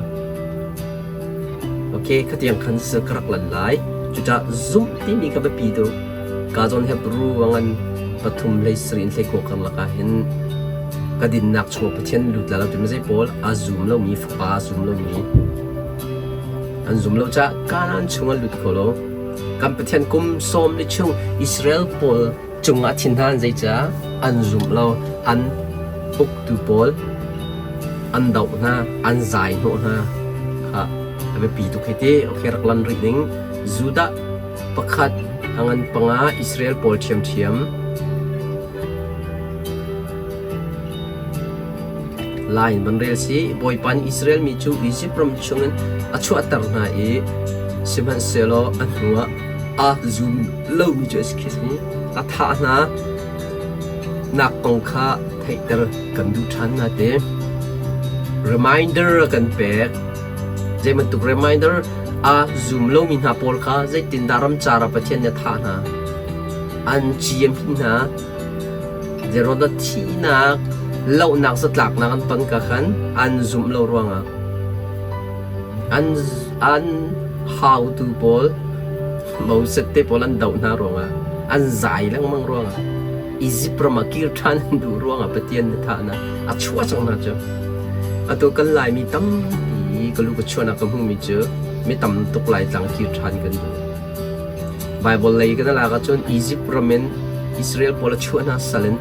Okay, khatiang khan ka rak lan lai. Cucaah zumh timi kha biapi tuk. Ka zawn Hebru a ngan pathum hlei sarih in hleikua karlak ah hin ka dinnak chungah Pathian lut lai lo timi zei pawl a zum lomi fapa a zum lomi an zum lo caah Kanaan chung an lut kho lo. Kan Pathian kum sawm li chung Israel pawl cungah thin hna an zeicah an zum lo an uktu pawl an doh hna an zai hnawh hna kha a biapi tuk hei ti okay rak lan rih ning Judah pakhat a ngan panga Israel pawl ṭhiamṭhiam. Lai in van rel si. Bawipa nih Israel mi cu Izipt ram chungin a chuahter hna i sihmanhsehlaw a hnuah a zum lomi cu excuse me, a thah hna nak kong kha theihter kan duh ṭhan hna te. Reminder a kan pek. Zei bantuk reminder a zum lomi hna pawl kha zeitindah ramcar ah Pathian nih a thah hna. An ciam hna. Zeruahdah thihnak, lohnak zatlaknak an ton ka khan an zumh lo ruangah an an hautu pawl Moses te pawl an doh hna ruangah an zai lengmang ruangah Izipt ram ah kir ṭhan an duh ruangah Pathian nih thahnak a chuah cang hna cu. Atu kan Laimi tampi ka lu ka chuahnak ka hmuhmi cu mi tam tuk Laitlang kir ṭhan kan duh. Baibal lei kan lak ahcun Izipt ram in Israel pawl a chuah hna sal in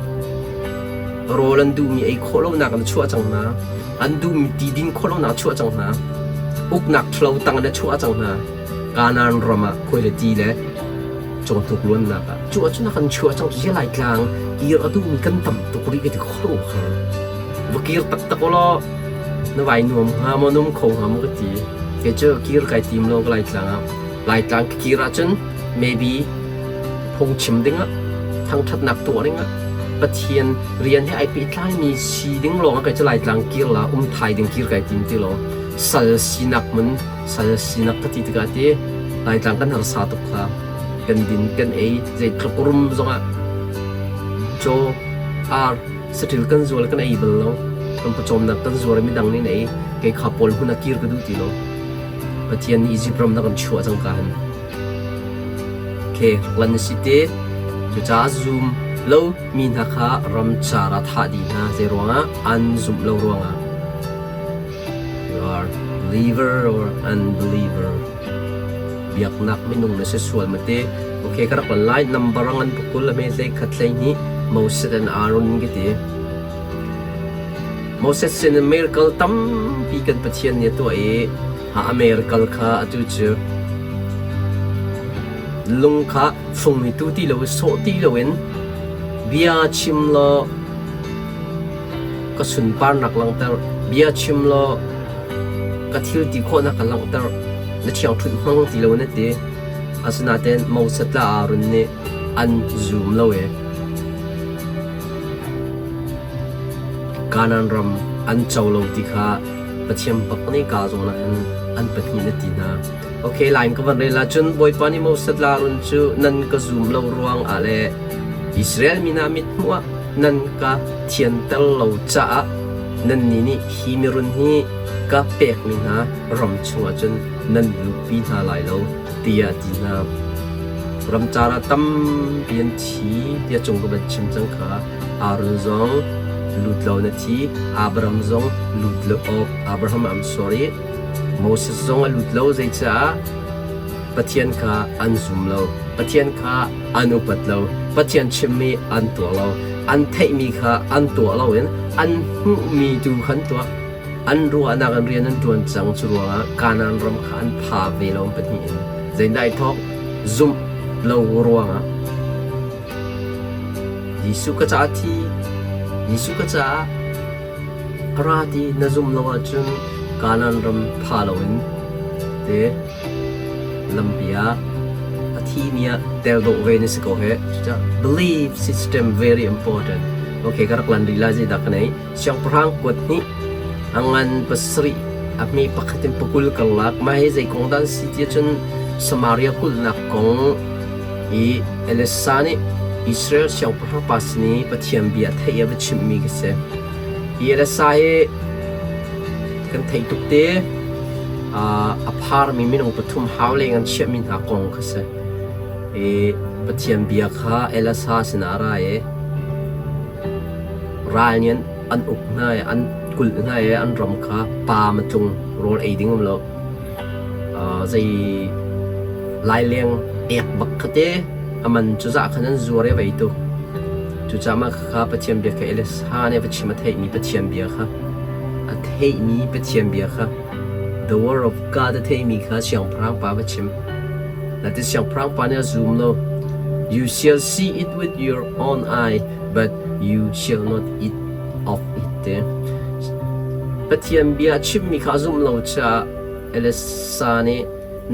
rawl an duhmi ei khawh lonak an chuah cang hna. An duhmi ti din khawh lonak a chuah cang hna. Uknak ṭhalo tang in a chuah cang hna. Kanaan ram ah khuai le ti le cawhnuk luannak ah cu ahcun a kan chuah cang cu Laitlang kir a duhmi kan tam tuk rih ka ti khuaruahhar. Va kir taktak ulaw na vai nuam hnga maw num kho hnga maw ka ti. Kei cu kir kai tim lo ka Laitlang ah. Laitlang ka kir ahcun maybe phungchim dingah thangṭhatnak tuah dingah Pathian rian he ai pehtlaimi si ding lawng ah kei cu Laitlang kir la um thai ding kir kai tim ti lo. Sal sinak mun sal sinak ka ti tikah ti Laitlang kan harsa tuk kha kan din kan ei zeitluk rum zongah caw ar saṭil kan zual kan ei bal lo kan pawcawmnak kan zuar i midang nih an ei kei kha pawl hmun ah kir ka duh ti lo Pathian nih Izipt ram na kan chuah cang ka han ke lan na si te cucaah zum lo mi hna kha ram car ah thah dih hna zei ruangah an zumh lo ruangah You are believer or unbeliever. Biaknak minung na si sual mate. Okay, ka rak lai number ngan pukul ame hlei khat hlei hnih Moses and Aaron ka ti. Moses sin in miracle tampi kan Pathian nih a tuah i a miracle kha atu cu lung kha fung hi tu ti lo sawh ti loin bia chim law Ka sunparnak langhter, bia chim law ka thil ti khawhnak ka langhter. Na ṭhiangṭhunh hmang ti lo na ti. Asinain Moses le Aaron nih an zum lo i Kanaan ram an co lo ti kha Pathian bak nih kaa zawn ah hin an pahnih na ti hna. Okay, lain ka van rel ahcun Bawipa nih Moses le Aaron cu nan ka zum lo ruangah le Israel mi hna mithmuh ah nan ka thianter lo caah nannih nih hi mirun hi ka pekmi hna ram chungah cun nan luhpi hna lai lo, tiah a ti hna. Ramcar ah tampi an thi tiah cung ka van chim cang kha. Aaron zong lut lo na thi, Abraham zong lut lo, oh, Abraham I'm sorry, Moses zong a lut lo zeicah Pathian kha an zum lo. Pathian kha an upat lo. Pathian chimmi an tuah lo. An theihmi kha an tuah loin an hmuhmi tu kha an tuah. An ruahnak in rian an ṭuan cang. Cu ruangah Kanaan ram kha an pha ve lo an pahnih in. Zeidah ai thawk? Zumh lo ruangah. Jesuh ka caah thi, Jesuh ka caah a ra ti na zumh lo ahcun Kanaan ram pha loin te lampi ah a thimi ah tel dawh ve na si ko heh. Cucaah belief system very important. Okay, ka rak lan rih lai zeidah ka nei. Siangpahrang kuat hnih a ngan pasarih a hme pakhat in pakul karlak mah hi zei kong dah an si ti ahcun Samaria kulhnak kong i Elisa nih Israel siangpahrang pa sin i Pathian bia theih a va chimhmi khi si. Hi Elisa hi kan theih tuk te a pharmi minung pathum hau leng an chiahmi hna kong kha si. I Pathian bia kha Elisa sinah a ra i ral nih an uk hna i an kulh hna i an ram kha paam a tlung rawl ei ding um lo. Zei laileng ek bak kha te a man cu zah khan an zuar i a vei tuk. Cucaah mah khakha Pathian bia kha Elisa nih a va chim a theihmi Pathian bia kha a theihmi Pathian bia kha the word of God a theihmi kha siangpahrang pa va chim. Natin siangpahrang pa nih a zum lo. You shall see it with your own eye, but you shall not eat of it. Te. Pathian bia a chimmi kha a zumh lo caah Elisa nih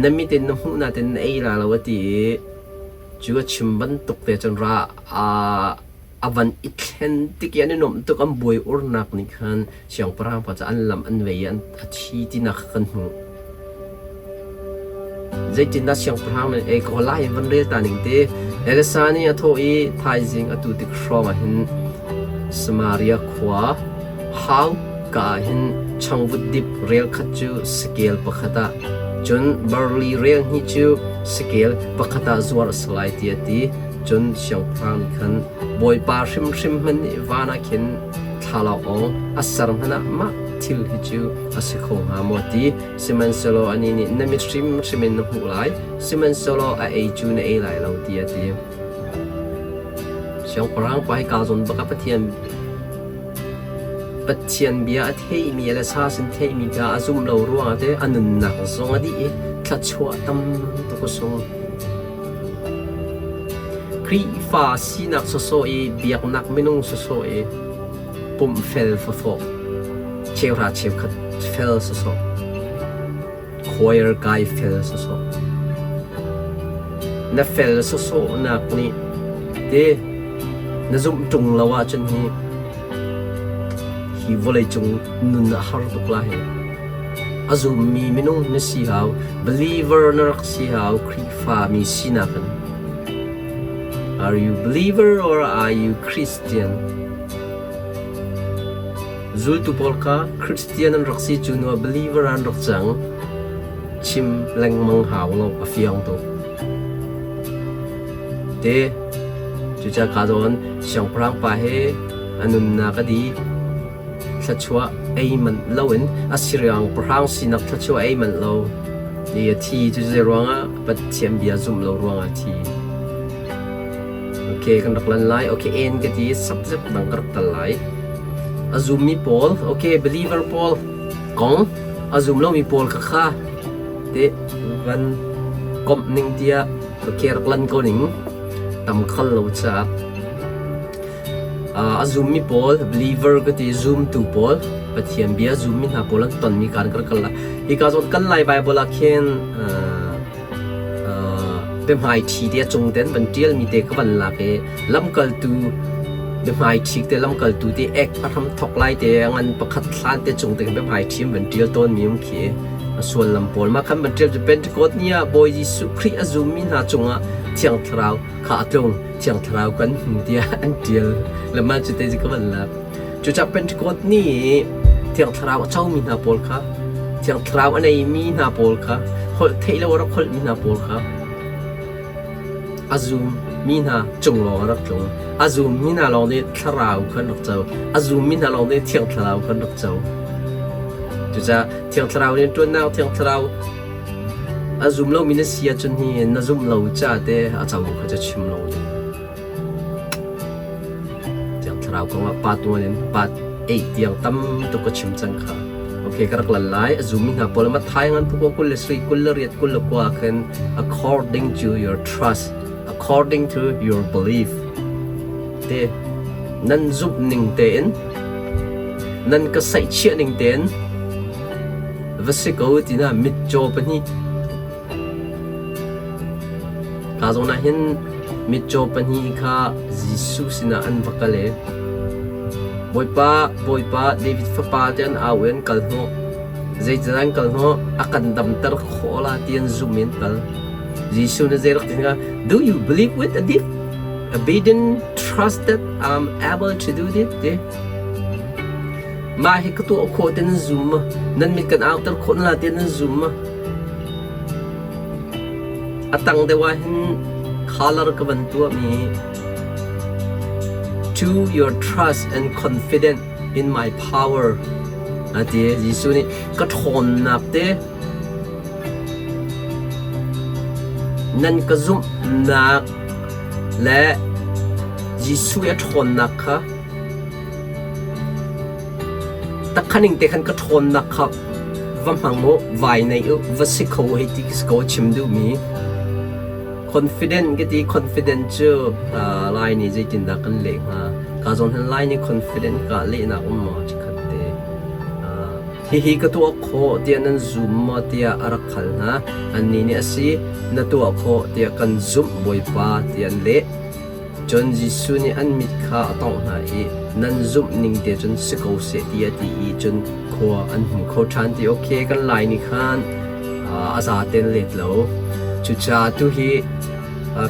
na mit in na hmuh nain na ei la lo a ti i cu a chim bantuk te cun ra a van i thlen tik i an i nuamh tuk an buai urnak nih khan siangpahrang pa cu an lam an vei i a thi tinak kha kan hmuh. Zeitindah siangpahrang nih ei ko lai in van rel ta ning ti. Elisa nih a thawh i thaizing atu tik hrawng ah hin Samaria khua hauka ah hin changvut dip rel khat cu sakel pakhat ah cun barli rel hnih cu sakel pakhat ah zuar a si lai tiah a ti. Cun siangpahrang nih khan Bawipa hrimhrim hmanh nih van ah khin thlalangawng a ser hmanh ah mah thil hi cu a si kho hnga maw ti. Sihmanhsehlaw anih nih na mit hrimhrim in na hmuh lai, sihmanhsehlaw a ei cu na ei lai lo tiah a ti. Siangpahrang pa hi kaa zawn bak ah Pathian Pathian bia a theimi le sa sin theimi bia a zumh lo ruangah te a nunnak zong a dih i thluachuah tam tuk a sung. Khrihfa sinak sawsawh i biaknak minung sawsawh i pumh fel fawfawh, cheuhra cheukhat fel sawsawh, choir kai fel sawsawh. Na fel sawsawhnak nih te na zumh ṭung lo ahcun hi hi vawleicung nun a har tuk lai. A zummi minung na si hau, believer na rak si hau, Khrihfa mi sinak in. Are you believer or are you Christian? Zultu pawl kha Christian an rak si cu hnu ah believer an rak cang. Chim lengmang hau lo, a fiang tuk. Te, cucaah ka zawn siangpahrang pa he a nunnak a dih. Thluachuah ei manh loin a siangpahrang sinak thluachuah ei manh lo i a thi cu zei ruangah Pathian bia zumh lo ruangah a thi. Okay, kan rak lan lai. Okay, en ka ti subject dang ka rak tal lai. A zummi pawl, okay, believer pawl kong a zum lomi pawl kha kha te van komh ning tiah okay rak lan ko ning tam khal lo caah A zummi pawl, believer ka ti, zumtu pawl, Pathian bia zummi hna pawl an tonmi kaan ka rak kal lai. Hika zawn kan Lai Bible ah khin biahmai ṭhi te a cung ten van ṭialmi te ka van lak i lamkaltu biahmai ṭhi te lamkaltu te ek a hram thok lai te ngan pakhat hlan te cung te khin biahmai ṭhi an van ṭial tawnmi um khi a suallam pawl mah khan van ṭial cu Pentecost ni ah Bawi Jesuh Khrih a zummi hna cungah Thiang Thlarau kha a tlung. Thiang Thlarau kan hmu tiah an ṭial. Le mah cu te ka van lak. Cucaah Pentecost ni i Thiang Thlarau a comi hna pawl kha, Thiang Thlarau a neimi hna pawl kha, holh theih lo a rak holhmi hna pawl kha, a zummi hna cung lawng a rak tlung. A zummi hna lawng nih Thlarau kha an rak co. A zummi hna lawng nih Thiang Thlarau kha an rak co. Cucaah Thiang Thlarau nih ṭuannak Thiang Thlarau A zum lomi na si ahcun hi na zumh lo ca te a co kha cu chim lo ding. Thiang Thlarau kong ah part 1 in part 8 tiang tam tuk ka chim cang kha. Okay, ka rak lan lai. A zummi hna pawl Matthai ngan pukua 23 28 29 khin according to your trust, according to your belief te nan zumh ning tein nan ka saihchiah ning tein Va si ko tina mitcaw pahnih Ka zawn ah hin mitcaw pahnih kha Jesuh sinah an va kal i Bawipa, Bawipa, David fapa ti an au i an kal hnawh. Zeicahtiah an kal hnawh? A kan damter khawh la ti an zumh i an kal. Jesuh nih zei rak ti hnga? Do you believe with a deep, obedient trust that I'm able to do this? Ti. Mah hi ka tuah khawh ti nan zum ma? Nan mit kan auter khawh na la ti nan zum ma? A tang deuh ah hin color ka van tuah mi To your trust and confident in my power a ti. Jesuh nih ka ṭhawnnak te nan ka zumhnak le Jesuh i a ṭhawnnak kha Takhaning te khan ka ṭhawnnak kha va hmang u, vai nei u, va si kho u hei ti si ko chim duhmi. Confident ka ti, confident cu Lai nih zeitindah kan leh hnga? Ka zawn hin Lai nih confident ka lehnak um maw? Chikkhat te. Hihi ka tuah khawh tiah nan zum maw tiah a rak hal hna. Annih nih a si, na tuah khawh tiah kan zumh Bawipa tiah an leh. Cun Jesuh nih an mit kha a tawngh hna i nan zumh ning te cun si ko seh tiah a ti i cun khua an hmu kho ṭhan ti. Okay, kan lai nih khan a zaten let lo. Cucaah tuhi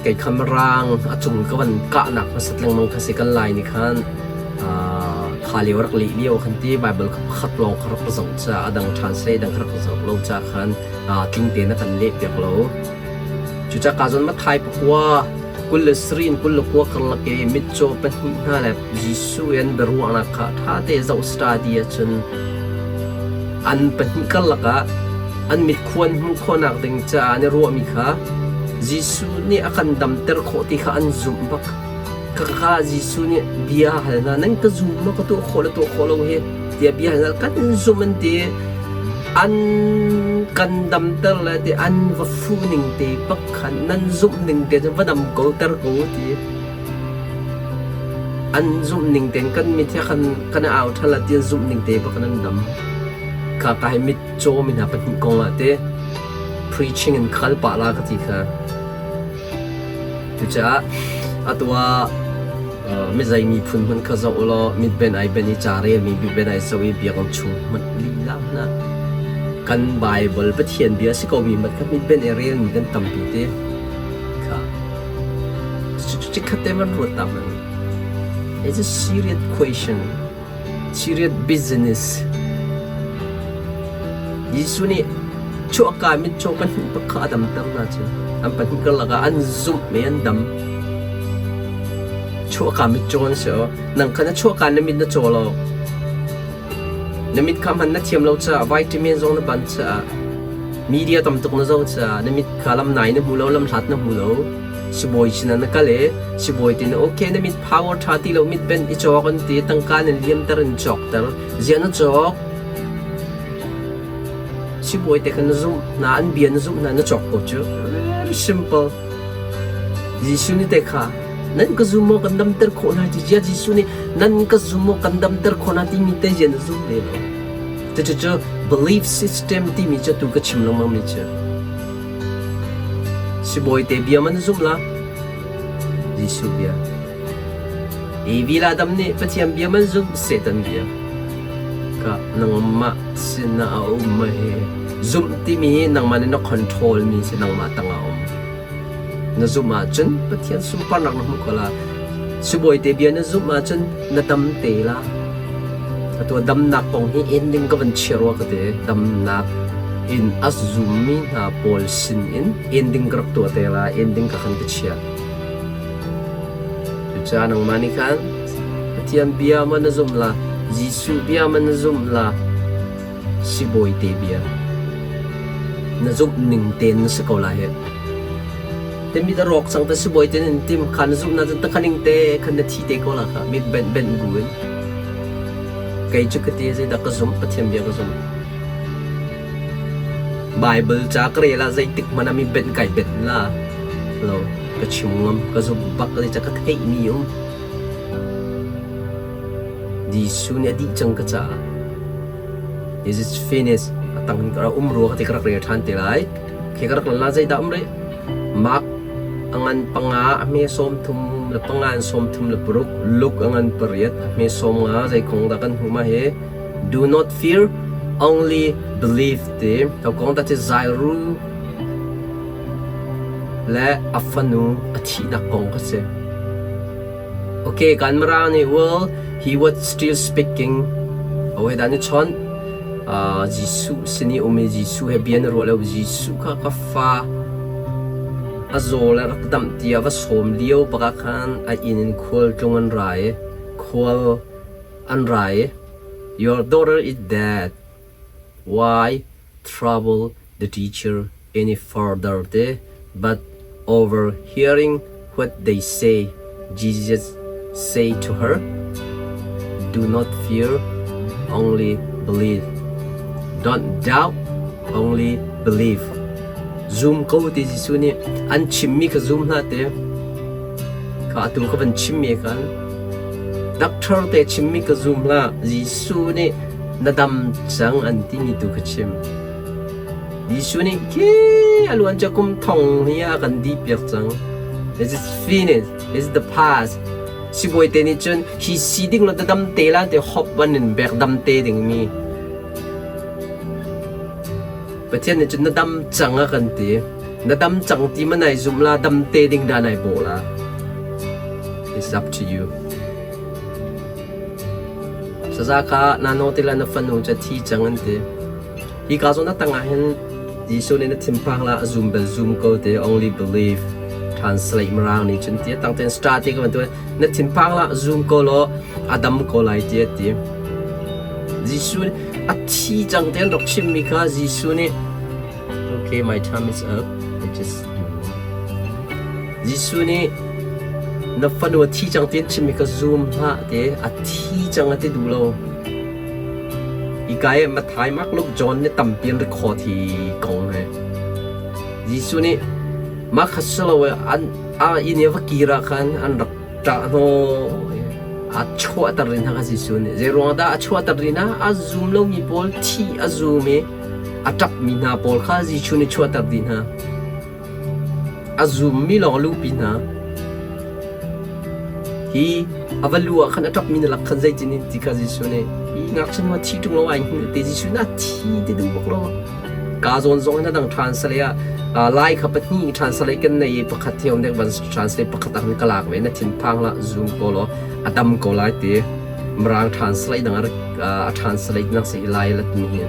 kei kha mirang a cung ka van kahnak hmasat lengmang kha si kan lai nih khan kha lio rak leh lio khan ti Bible kha pakhat lawng kha rak zoh ca a dang translate dang kha rak zoh lo ca khan tling tein a kan leh piak lo. Cucaah ka zawn Matthai pakua 23 in 29 karlak i mitcaw pahnih hna le Jesuh i an biaruahnak kha ṭha te zoh study ahcun an pahnih karlak ah an mitkhuan hmuh khawhnak ding caah an i ruahmi kha Jesuh nih a kan damter khawh ti kha an zumh bak. Khakha Jesuh nih bia hal hna, nan ka zum maw ka tuah khawh le tuah khawh lo hi tiah bia hal hna, kan zumh an ti. An kan damter le ti an va fu ning te bak khan nan zumh ning te cun va dam ko ter ko ti. An zumh ning tein kan mit he khan kan i au ṭhan la ti an zumh ning te bak in an dam. Kha ka hi mitcaw mi hna pahnih kong ah te preaching in kal pah la ka ti kha. Cucaah atu ah mizei miphun hmanh kha zoh ulaw mitben ai ben i ca relmi mitben ai zoh i biakinn chung hmanh lila hmanh ah kan Baibal Pathian bia a si komi hmanh kha mitben i relmi kan tampi te kha. Chikkhat te van ruat ta hmanh. It's a serious question. Serious business. Jesuh nih chuahka mitcaw pahnih bak kha a damter hna cu. An pahnih karlak ah an zumh i an dam. Chuahka mitcaw an si o. Nang kha na chuahka na mit na caw lo. Na mit kha hman na thiam lo caah vitamin zong na ban caah media tam tuk na zoh caah na mit kha lam nai na hmu lo, lam hlat na hmu lo. Sibawi sinah na kal i sibawi te nih okay na mit power ṭha ti lo mit ben i cawk an ti tangka nan liamter in cawkter ziah na cawk sibawi te kha na zumh hna an bia na zumh hna na cawk ko cu very simple Jesuh nih te kha nan ka zum maw kan damter khawh hna ti zia Jesuh nih nan ka zum maw kan damter khawh hna timi te zia na zum ve lo cucu belief system timi cu tu ka chim lengmang mi cu Sibawi te bia man zum la? Jesuh bia. Evi la dam nih Pathian bia man zum Satan bia. Ka nangmah sinah a um ma hi zumh timi hi nangmah nih na control mi si nangmah tangah um. Na zumh ahcun Pathian sunparnak na hmuh ko la. Sibawi te bia na zumh ahcun na dam te la. Atu damnak kong hi ending ka van chia rua ka ti. Damnak in a zummi hna pawl sin in ending ka rak tuah te la. Ending ka khan ka chia. Cucaah nangmah nih khan Pathian bia ma na zumh la, Jesuh bia ma na zumh la, sibawi te bia na zumh ning tein na si ko lai hih. Te mit a rawk cang te sibawi te nin tim kha na zumh na cun takhaning te khan na thi te ko la kha mit benh benh bu in. Kei cu ka ti zeidah ka zumh Pathian bia ka zumh. Bible ca ka rel ah zeitik hmanh ah mi benh kai benh la lo ka chim ngam ka zumh bak zei ca ka theih mi um. Jesuh nih a dih cang ka caah. Is it finished? A tang in ka rak um rua ka ti ka rak rel ṭhan te lai. Khi ka rak lan la zeidah um rih? Mark a ngan panga a hme 35 in 36, Luke a ngan pariat a hme 50 zei kong dah kan hmuh ma hi? Do not fear, only believe ti. To kong dah ci Zairu le a fanu a thihnak kong ka si. Okay, kan Mirang nih well, he was still speaking. Awe dan ni chon. Jesuh sin i um i Jesuh he bia na ruah lo. Jesuh kha ka fa a zaw le rak damh tiah va sawm lio bak ah khan a inn in khual tlung an ra i khual an ra i your daughter is dead. Why trouble the teacher any further te? But overhearing what they say, Jesus say to her, Do not fear, only believe. Don't doubt, only believe. Zum ko ti Jesuh nih an chimmi kha zum hlah te. Kha atu ka van chimmi khan doctor te chimmi ka zum hlah. Jesuh nih. Na dam cang an timi tu kha chim. Jesuh nih khi a luan cia kum thong hi a kan dih piak cang. It is finished. It is the past. Sibawi te nih cun hi si ding lo dam te la te hop ban in bek dam te ding mi. Pathian nih cun na dam cang a kan ti. Na dam cang ti ma nai zum la dam te ding da nai bawh la. It's up to you. Saza kha na no te la na fanu cu thi cang an ti. Hi ka zawn a tang ah hin Jesuh nih na thinphang la a zum bel zum ko te only believe translate mirang nih cun ti tang ten star ti ka bantuk na thinphang la zum ko law a dam ko lai ti a ti. Jesuh a thi cang te an rak chimmi kha Jesuh nih okay my time is up I just Jesuh nih na fanu a thi cang ti an chimmi kha zum hlah te a thi cang a ti duh lo. Hika i Matthai, Mark, Luke, John nih tampi an record hi kong hi. Jesuh nih mah kha si lo an a inn i a va kir ah khan an rak ṭah hnawh i a chuahter rih hna kha Jesuh nih. Zei ruangah dah a chuahter rih hna? A zum lomi pawl thi a zum i a ṭapmi hna pawl kha Jesuh nih chuahter dih hna. A zummi lawng a luhpi hna. Hi a va lu ah khan a ṭapmi na lak khan zeitin in ti kha Jesuh nih hi ngakchia nu a thi ṭung lo ai hngilh te Jesuh na thi ti duh bak lo. Ka zawn zong in a dang translate ah lai kha pahnih translate kan nei i pakhat thiam dek van translate pakhat ah khan ka lak ve na thinphang hlah zoom ko law a dam ko lai ti Mirang translate dang a translate nak si lai lat mi hi.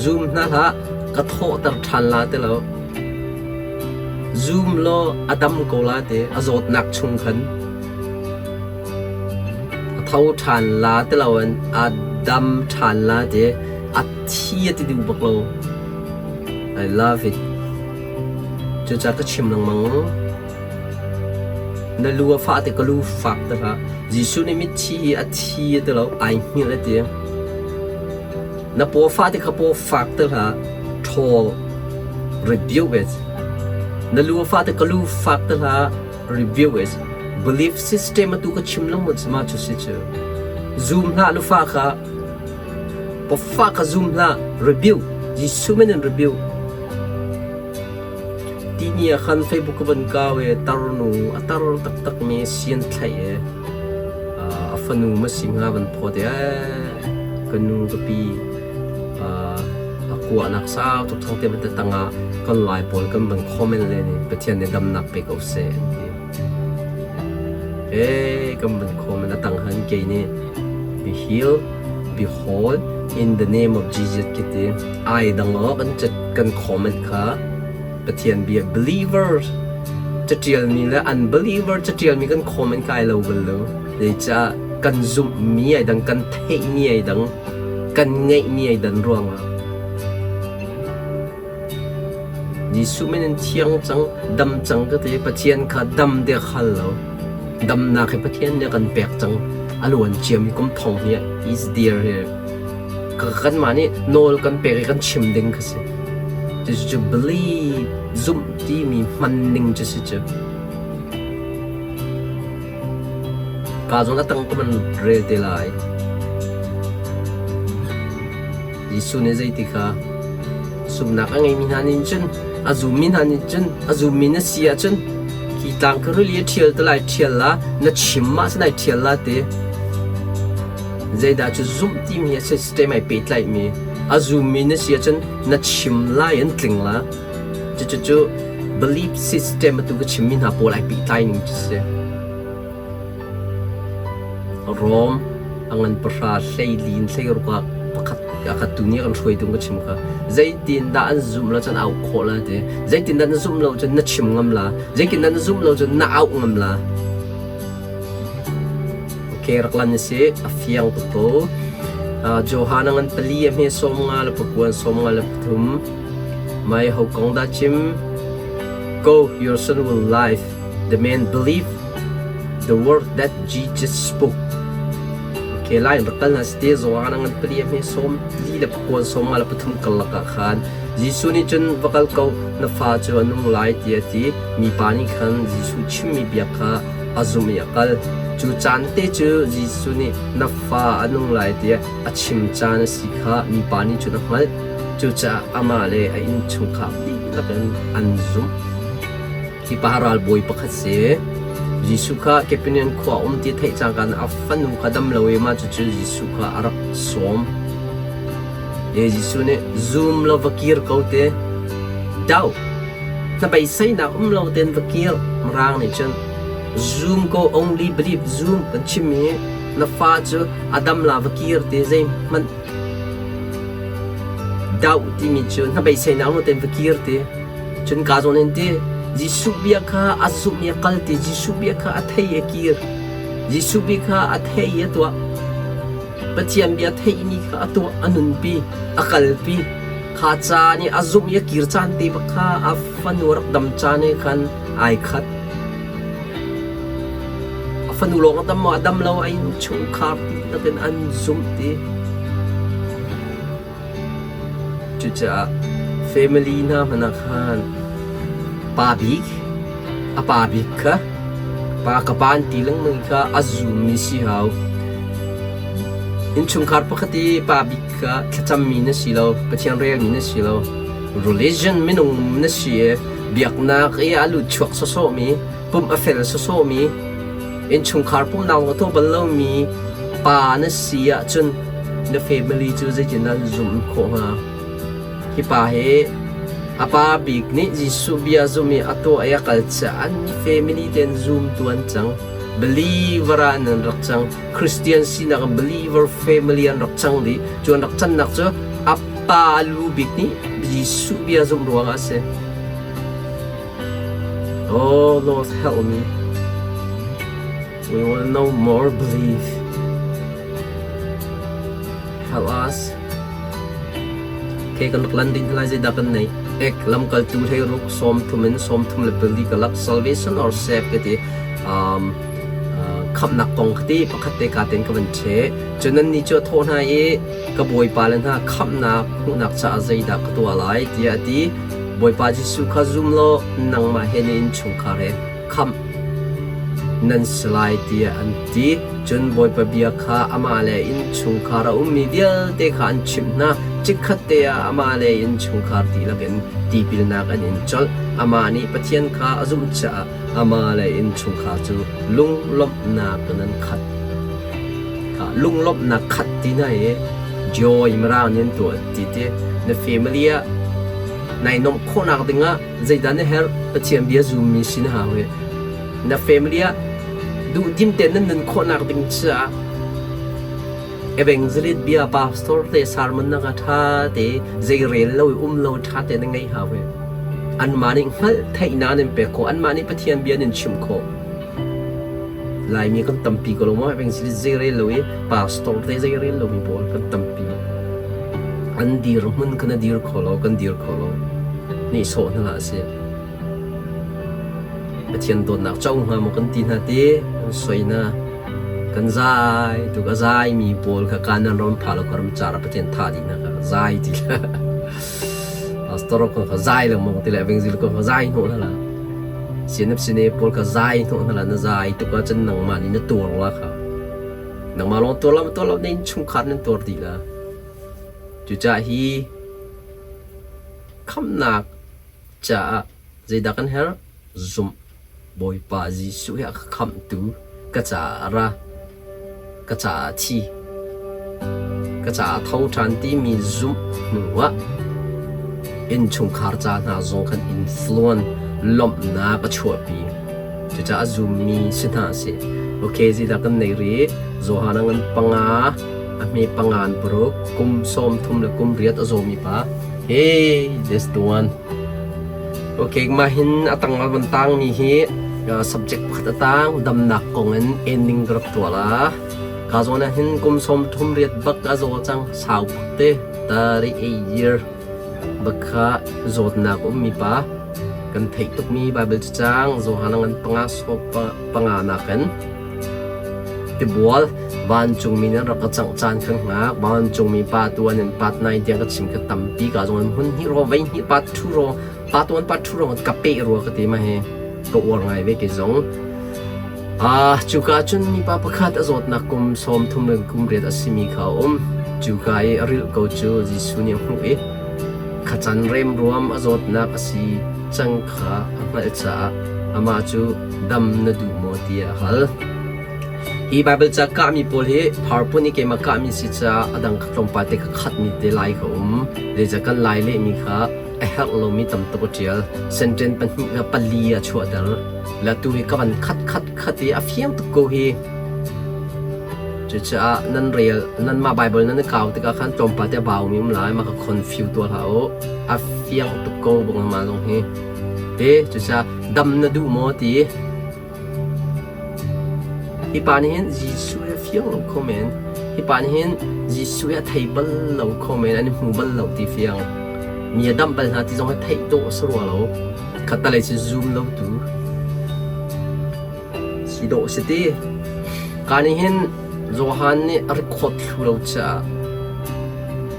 Zum hna hlah, ka thawhter ṭhan la ti lo. Zum law a dam ko la ti, a zawtnak chung khan. A tho ṭhan la ti loin a dam ṭhan la ti, a thi a ti duh bak lo. I love it. Cucaah ka chim lengmang. Na lu a fah tik ka lu fak ti hlah. Jesuh nih mithi hi a thi a ti lo, ai hngilh a ti. Na paw fah tik kha paw fak ti hlah, ṭhawl, rebuke it. Na lu a fah tik ka lu fak ti hlah, rebuke it. Belief system atu ka chim lengmang cu ma cu si cu. Zum hlah lufa kha, pawfah kha zum hlah, rebuke. Jesuh min in rebuke. Tihni ah khan Facebook ka van kau i tarnu a tar taktakmi sian thlaih i a fanu ma si hnga van phawt i ka nu ka pi a kuahnak sau tuk thawng te van tang ah kan lai pawl kan van comment len i Pathian nih damnak pe ko seh an ti. Ee kan van comment a tang han kei nih be healed be whole in the name of Jesus ki ti. Ai dang aw kan kan comment kha Pathian bia believer catialmi le unbeliever catialmi kan comment kai lo bal lo. Zeicah kan zumhmi ai dang, kan theihmi ai dang, kan ngeihmi ai dan ruangah Jesuh min in thiang cang, dam cang ka ti. Pathian kha dam dek hal lo. Damnak hi Pathian nih a kan pek cang. A luan ciami kum thong hi is there here. Kanmah nih nawl kan pek i kan chim ding kha si. Cucu believe, zumh timi hman ning cu si cu. Ka zong a tang ka man rel te lai. Jesuh nih zeiti kha zumhnak a ngeimi hna nih cun a zummi hna nih cun a zummi na si ahcun hi tlang ka rili a ṭhial te lai ṭhial la na chim ah cun ai ṭhial la ti. Zeidah cu zumh timi hi a system ai pehtlaihmi a zummi na si ahcun na chim lai an tling la. Cucu belief system atu ka chimmi hna pawl ai pehtlai ning cu si. Rom a ngan pahra hleili in hleiruk ah pakhat a khat tu nih kan hruaitu ka chim kha zeitin dah an zumh lo cun auh khawh la ti zeitin dah na zumh lo cun na chim ngam la zeitin dah na zumh lo cun na auh ngam la Okay, rak lan si a fiang tuk ko. Johan a ngan pali a hme som nga le pakuan som nga le pathum. Mai ho kong dah chim? Go, your son will live. The man believed the word that Jesus spoke. Okay, lai rak kal na si Johan a ngan pali a hme som li le pakuan som nga le pathum karlak ah khan Jesuh nih cun va kal ko na fa cu a nung lai ti a ti. Mipa nih khan Jesuh chimmi bia kha A zumh i a kal. Cu caan te cu Jesuh nih na fa a nung lai tiah a chim caan a si kha mipa nih cun a hngalh. Cucaah amah le a innchungkhar dihlak in an zumh. Hi pa ralbawi pakhat si. Jesuh kha Kapernaum khua a um ti a theih cangka in a fanu kha dam lo i mah cucu Jesuh kha a rak sawm. Jesuh nih zum law va kir ko te. Do. Na beiseinak um lo tein va kir. Mirang nih cun zum ko only believe zum kan chim i na fa cu a dam la va kir te zeihmanh doubt timi cu na beiseinak um lo tein va kir te. Cun ka zawn in ti Jesuh bia kha a zumh i a kal ti Jesuh bia kha a thei i a kir. Jesuh bia kha a thei i a tuah. Pathian bia theihmi kha a tuah, a nunpi, a kalpi. Kha caan i a zumh i a kir caan te bak kha a fanu a rak dam caan he khan ai khat. A fanu lawng a dam maw a dam lo a innchungkhar dihlak in an zumh ti. Cucaah family hna hmanh ah khan pa bik, a pa bik kha pa ka pa an ti lengmang kha a zummi si hau. Innchungkhar pakhat i pa bik kha thlacammi na si lo, Pathian relmi na si lo, religion minung na si i biaknak i a lut chuak sawsawhmi, pumh a fel sawsawhmi, Innchungkhar pumhnak a tuah bal lomi pa na si ahcun na family cu zeitindah an zumh khawh hnga? Hi pa hi a pa bik nih Jesuh bia zumh i a tuah i a kal caah an family tein zumtu an cang. Believer ah an rak cang. Christian sinak in believer family an rak cang dih. Cu an rak cannak cu a pa lu bik nih Jesuh bia zumh ruangah a si. Oh Lord, help me. We want to know more belief. Help us. Okay, kan rak lan ding lai zeidah kan nei. Ek lamkaltu hlei ruk sawm thum in sawm thum le pali ka lak salvation or save ka ti. Um, uh, khamnak kong ka ti pakhat te ka ten ka van che. Cun nan ni cu a thawh hna i ka bawipa le hna khamnak hmuhnak caah zeidah ka tuah lai tiah a ti. Bawipa Jesuh kha zum law nangmah he na innchungkhar he khamh nan si lai tiah an ti. Cun Bawipa bia kha amah le innchungkhar a ummi vialte kha an chimh hna. Chikkhat te ah amah le innchungkhar dihlak in tipilnak an in colh. Amah nih Pathian kha a zumh caah amah le innchungkhar cu lunglawmhnak in an khat. Kha lunglawmhnak khat ti na i joy mirang nih an tuah ti ti na family ah nai nuamh khawhnak dingah zeidah na herh Pathian bia zummi si na hau hi na family ah duhdim tein nan nun khawhnak ding caah evangelist bia pastor te sermon na ka tha te zei rel lo i um lo tha te na ngeih hau hi anmah nih hngalh theihnak an in pek khawh anmah nih Pathian bia an in chimh khawh Laimi kan tampi ko lo maw? Evangelist zei rel lo i pastor te zei rel lomi pawl kan tampi. An dirhmun kha na dir kho lo, kan dir kho lo. Nihsawh hna hlah sih. Pathian dawtnak co hnga maw kan ti hna ti, kan soi hna. Kan zai tuk a zaimi pawl kha kanan ram pha lo kha ram car ah Pathian tha dih hna kha zai ti la. Pastor ko kha zai lengmang ti le evangelist ko kha zai hnawh hna la. CNF sine pawl kha zai hnawh hna la na zai tuk ahcun nangmah nih na tuar la kha. Nangmah lawng tuar lo tuar lo na innchungkhar nan tuar dih la. Cucaah hi khamhnak caah zeidah kan herh? Zumh. Bawipa Jesuh hi a ka khamhtu ka caah a ra. Ka caah a thi. Ka caah a tho ṭhan timi zumh hnuah innchungkhar ca hna zong khan influence lawmhnak a chuahpi. Cucaah a zummi si hna sih. Okay, zeidah kan nei rih? Johan a ngan panga, a hme panga an paruk, kum sawm thum le kum riat a zawmi pa. Hey, this the one. Okay, mah hin a tang a van tangmi hi subject pakhat a tang damnak kong in ending ka rak tuah la. Ka zawn ah hin kum sawm thum riat bak a zaw cang sau bak te 38 year bak kha zawtnak ummi pa kan theih tukmi Bible cacang Johan ngan panga sawp panga nakin Tibual vancungmi nan rak ka cangh caan kha hngak. Vancungmi pa tuan in pat nai tiang ka chim ka tampi ka zong in hmun hnih ro vei hnih pat thu ro pa tuan pat thu ro ka pe rua ka ti ma hi ka uar ngai ve ke zong. Ah, cuka cun mipa pakhat a zawtnak kum 30 le kum riat a simi kha a um. Cuka i a rilh ko cu Jesuh nih a hmuh i khacan remruam a zawtnak a si cang kha a hngalh caah amah cu dam na duh maw tiah a hal. Hi Baibal ca kahmi pawl hi PowerPoint i keimah kahmi si caah a dang kha tlawmpal te kha khatmi te lai kha um. Zeicah kan lai lehmi kha a herh lomi tam tuk a ṭial. Sentence pahnih kha pali a chuahter. La tu hi ka van khat khat khat i a fiang tuk ko hi. Cucaah nan rel nanmah Baibal nan i kau tikah khan tlawmpal te a baumi um lai, mah kha confuse tuah hlah u. A fiang tuk ko bang mah zong hi. Te cucaah dam na duh maw ti Hi pa nih hin Jesuh hi a fiang lo kho men. Hi pa nih hin Jesuh hi a thei bal lo kho men, an i hmu bal lo ti fiang. Mi a damh bal hna ti zong hi theih dawh a si rua lo. Khattalei cu zum lo tu si dawh a si ti. Ka nih hin Johan nih a record thlu lo caah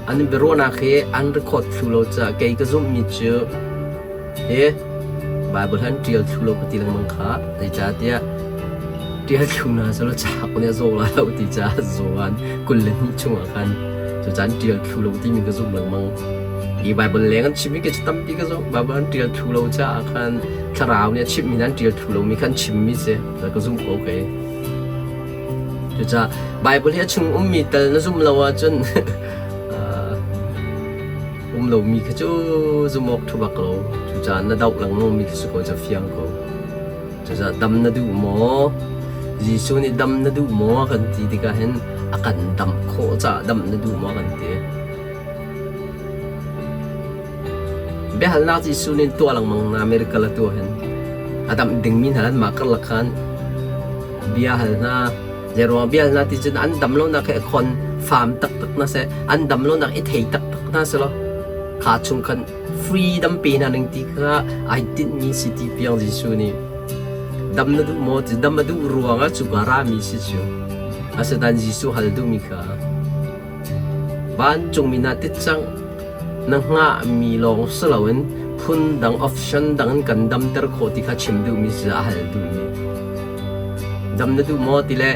an biaruahnak hi an record thlu lo caah kei ka zumhmi cu Hi Baibal han ṭial thlu lo ka ti lengmang kha. Zeicahtiah ṭial thlu hna selaw cauk nih a zaw lai lo ti caah Johan 22 chungah khan cucaan ṭial thlu lo timi ka zumh lengmang. Hi Baibal leng an chimmi kei cu tampi ka zumh. Baibal an ṭial thlu lo caah khan thlarau nih a chimhmi hna an ṭial thlu lomi kha an chimmi si. Ka zumh ko kei. Cucaah Baibal hi a chung ummi tal na zumh lo ahcun Um lomi kha cu zum awk ṭha bak lo. Cucaah na doh lengmangmi khi si ko cu fiang ko. Cucaah dam na duh maw? Jesuh nih dam na duh maw a kan ti tikah hin a kan damh khawh caah dam na duh maw a kan ti. Biahalnak Jesuh nih tuah lengmang na miracle a tuah hin a damh dingmi hna anmah karlak khan bia hal hna Zeiruang bia hna ti cun an dam lonak hi a khon faam taktak hna seh, an dam lonak i thei taktak hna selaw kha chung khan freedom pe hna ning ti kha ai tinhmi si ti piang Jesuh nih dam na duh maw ti dam a duh ruangah cuka rami si cu asinain Jesuh hal duhmi kha Vancungmi hna ticang na hngahmi lawng si loin phundang option dang in kan damter khawh ti kha chim duhmi si a hal duhmi. Dam na duh maw ti le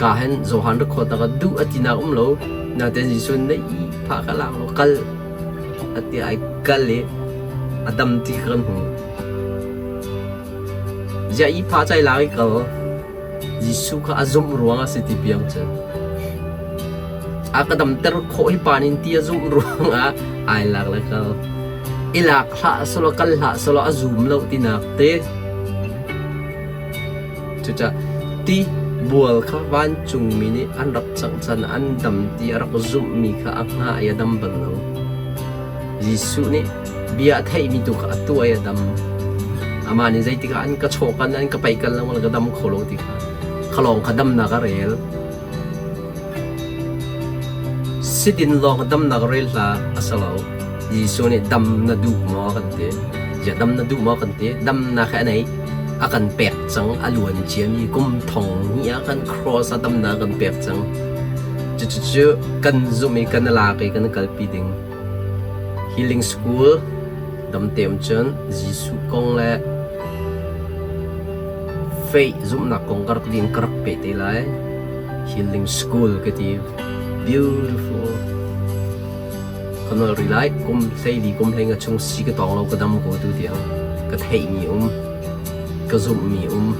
ka hin Johan record na ka duh a tinak um lo. Natein Jesuh na i phah ka lang lo kal a ti ai kal i a dam ti kha kan hmu. Ziah i pha chai lang i kal. Jesuh kha a zumh ruang a si ti piang cu. A ka damter khawh hi pa nin ti a zumh ruangah ai lak le kal. I lak hlah selaw kal hlah selaw a zum lo tinak te. Cucaah ti bual kha vancungmi nih an rak cangh can an dam ti a rak zumhmi kha a hngah i a dam bal lo. Jesuh nih bia a theihmi tu kha a tuah i a dam. Amah nih zeitikah an ka chawkan an ka paihkan lengmang ka dam kho lo ti kha kha lawng kha damnak a rel. Sidin lawng damnak rel hlah a si lo. Jesuh nih dam na duh maw kan ti. Ziah dam na duh maw kan ti. Damnak hi a nei. A kan pek cang a luan ciami kum thong hnih ah kan cross ah damnak a kan pek cang. Cucu kan zumh i kan lak i kan kalpi ding. Healing School damte um cun Jesuh kong le faith zumhnak kong ka rak ding ka rak peh te lai. Healing School ka ti. Beautiful. Ka nol ri lai. Kum hleili kum hlei nga chung si ka tawng lo ka dam ko tu tiang. Ka theihmi um. Ka zumhmi um.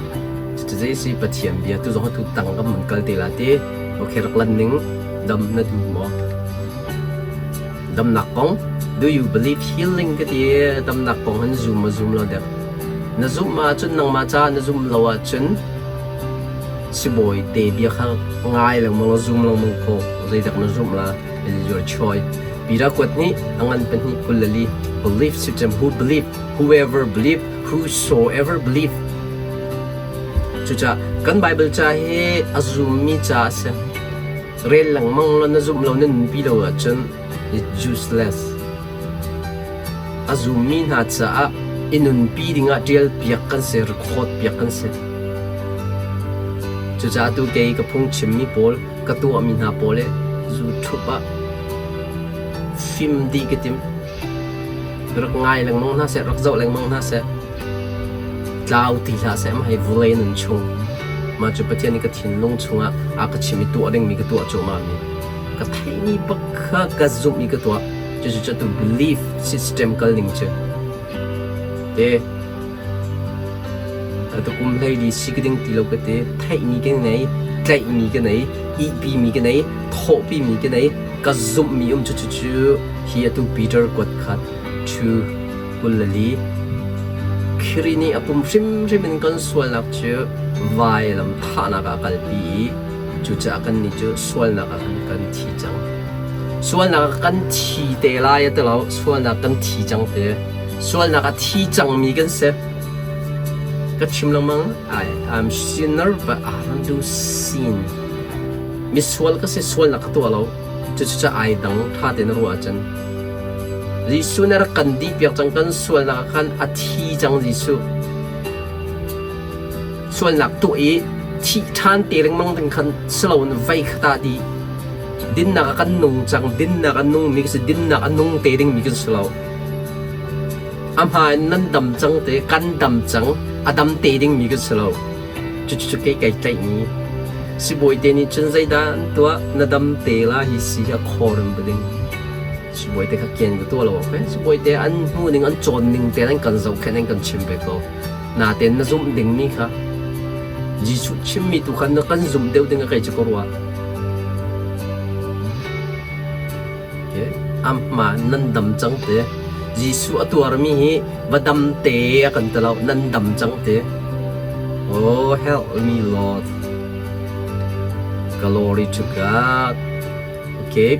Cucu zei si Pathian bia tu zong tu tang kam man kal te la ti. Okay rak lan ning dam na duh maw? Damnak kong Do you believe healing ka ti damnak kong han zum ma zum lo dek. Na zumh ahcun nangmah caah na zumh lo ahcun sibawi te bia kha ngai lengmang la zum lengmang ko zeidak na zumh la it is your choice. Peter kuat nih a ngan pahnih 24 belief system who believe whoever believe whosoever believe cucaah kan Bible ca hi a zummi ca a si. Rel lengmang law na zumh lo na nunpi lo ahcun it's useless. A zummi hna caah i nunpi dingah ṭial piak kan si, record piak kan si. Cucaah tu kei ka phungchimmi pawl, ka tuahmi hna pawl hi YouTube ah fim dih ka tim. Rak ngai lengmang hna seh, rak zoh lengmang hna seh. Tlau ti hlah seh, mah hi vawlei nun chung. Mah cu Pathian nih ka thinlung chungah a ka chim i tuah dingmi ka tuah cuahmahmi. Ka theihmi bak kha ka zumh i ka tuah. Cucu cu atu belief system kal ning cu. Te atu kum 14 si ka ding ti lo ka ti. Theihmi ka ngei, tlaihmi ka nei, ihpimi ka nei, thawhpimi ka nei, ka zumhmi um cu cucu hi atu Peter kuat khat 2 24. Khrih nih a pum hrimhrim in kan sualnak cu vailam thahnak ah a kalpi i cucaah kannih cu sualnak ah khan kan thi cang. Sualnak ah kan thi te lai a ti lo, sualnak kan thi cang ti. Sualnak a thi cangmi kan si. Ka chim lengmang, I am sinner but I don't do sin. Misual ka si, sualnak ka tuah lo. Cucu ai dang ṭha tein ruah ahcun Jesuh nih a rak kan dihpiak cang kan sualnak ah khan a thi cang Jesuh. Sualnak tuah i thih ṭhan te lengmang ding khan si loin vei khat ah dih. Dinnak ah kan nung cang, dinnak a nungmi kan si, dinnak a nung te dingmi kan si lo. A hma in nan dam cang te, kan dam cang, a dam te dingmi kan si lo. Cucu kei kai tlaihmi sibawi te nih cun zeidah an tuah na dam te la hi si hi a khawrim bu ding sibawi te kha kian ka tuah lo awk he sibawi te an hmu ning an cawn ning te an kan zohkhenh an kan chim ve ko natein na zumh ding mi kha Jesuh chimmi tu kha na kan zumh deuh ding a kei cu ka ruah Amah nan dam cang te. Jesuh a tuarmi hi va dam te a kan ti lo, nan dam cang te. Oh, help me Lord. Glory to God. Okay,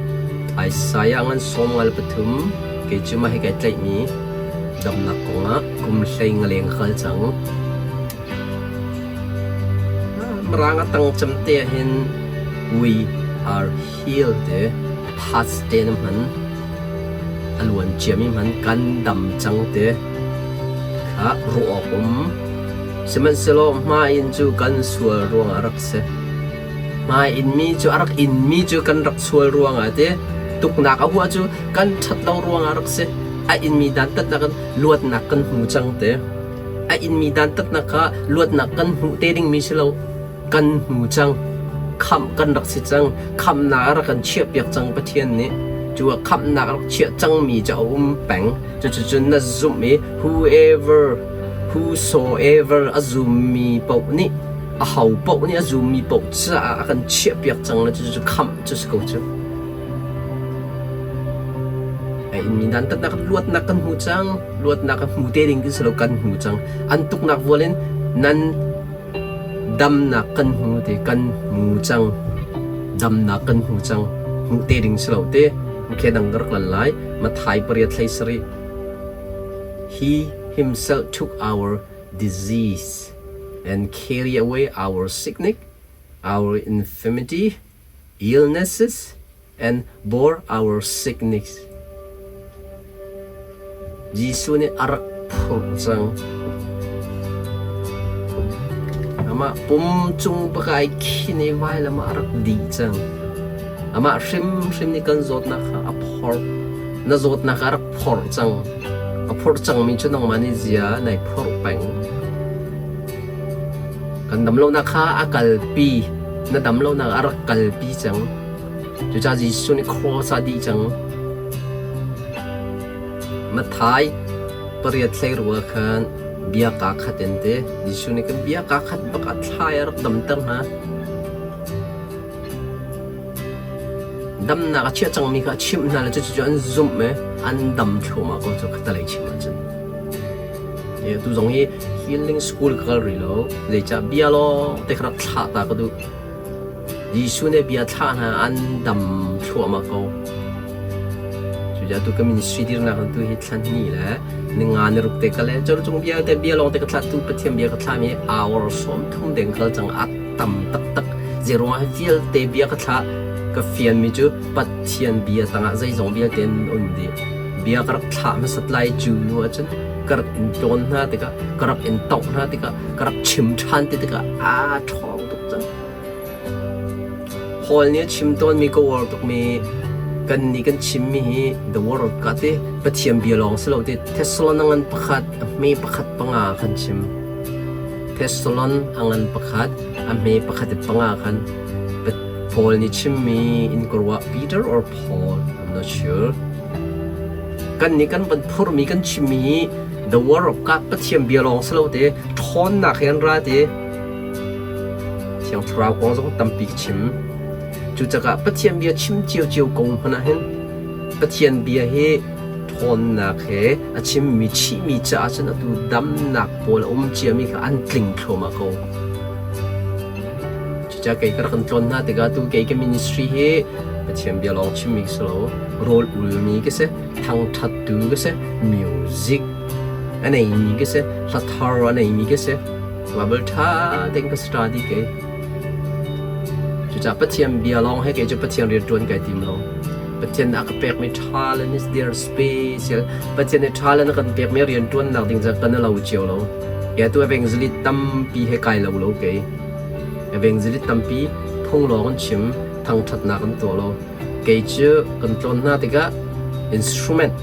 Isaiah ngan 53 kei cu mah hi kai tlaihmi damnak kongah kum hlei ngaleng kal cang. Mirang a tang cem te hin we are healed te past te na hman a luan ciami hman kan dam cang te kha ruah awk um sihmanhsehlaw hma in cu kan sual ruangah rak si hma in mi cu a rak in mi cu kan rak sual ruangah te tuknak a huah cu kan ṭhat lo ruangah rak si a in mi dantatnak in luatnak kan hmu cang te a in mi dantatnak kha luatnak kan hmuh te dingmi si lo kan hmu cang. Khamh kan rak si cang. Khamhnak a rak kan chiahpiak cang Pathian nih. Cu ah khamhnak a rak chiah cangmi cu a um peng. Cucu na zumh i whoever, whosoever a zummi paoh nih a ho paoh nih a zummi paoh caah a kan chiahpiak cang le cucu khamh cu si ko cu. Ai in mi dantatnak luatnak kan hmu cang. Luatnak a hmu te ding kan si lo kan hmu cang. An tuknak vual in nan Damnak kan hmu ti kan hmu cang. Damnak kan hmu cang. Hmuh te ding si lo te. Okay dang ka rak lan lai. Matthai pariat hlei sarih. He himself took our disease and carry away our sickness, our infirmity, illnesses, and bore our sickness. Jesuh nih a rak phurh cang. Amah pum cung pakai khin i vailam ah a rak dih cang. Amah hrimhrim nih kan zawtnak kha a phorh. Na zawtnak a rak phorh cang. A phorh cangmi cu nangmah nih zia nai phorh peng. Kan damlonak kha a kalpi. Na damlonak a rak kalpi cang. Cucaah Jesuh nih cross ah dih cang. Matthai pariat hlei rua khan bia kaa khat in ti. Jesuh nih kan bia kaa khat bak ah thlai a rak damter hna. Damnak a chiah cangmi kha a chimh hna le cucu an zumh i an dam thluahmah ko cu khatalei chim ahcun. Tu zong hi healing school ka kal rih lo. Zeicah bia lawng te kha rak thlah ta ka duh. Jesuh nih bia thlah hna an dam thluahmah ko. Cucaah tu ka ministry dirnak tu hi thla hnih le ninga ni ruk te ka le cung vialte bia lawng te ka thlah tu Pathian bia ka thlami hour 30 deng kal cang a tam taktak. Zeiruangah hi vialte bia ka thlah ka fianmi cu Pathian bia tangah zeizong vialte an um dih. Bia ka rak thlah hmasat lai cu nu ahcun ka rak in tlawn hna tikah ka rak in tongh hna tikah ka rak chim ṭhan te tikah aa ṭhawng tuk cang. Paul nih a chim tawnmi ka uar tukmi kan nih kan chimmi hi the word of God ti Pathian bia lawng si lo ti Thessalonian pakhat a hme pakhat panga kan chim. Thessalon a ngan pakhat, a hme pakhat i panga khan Paul nih chimmi in ka ruah Peter or Paul, I'm not sure. Kan nih kan van phurmi kan chimmi hi the word of God Pathian bia lawng si lo te ṭhawnnak he an ra te Thiang Thlarau kong zong tampi ka chim. Cucaah Pathian bia chim ciocio ko hmanh ah hin Pathian bia hi ṭhawnnak he a chimmi chihmi caah cun atu damnak pawl a um ciami kha an tling thluahmah ko. Cucaah kei ka rak in tlawn hna tikah tu kei ka ministry hi Pathian bia lawng chimmi ka si lo, rawl ulmi ka si, thangṭhattu ka si, music a neimi ka si, hla thar a neimi ka si, Bible ṭha tein ka study kei. Cucaah Pathian bia lawng he kei cu Pathian rian ṭuan kai tim lo. Pathian a ka pekmi talent is their special. Pathian nih talent a kan pekmi rian ṭuannak ding cu kan i lo cio lo. Kei atu evangelist tampi he kai lo lo kei. Evangelist tampi phung lawng an chim, thangṭhatnak an tuah lo. Kei cu kan tlawn hna tikah instrument,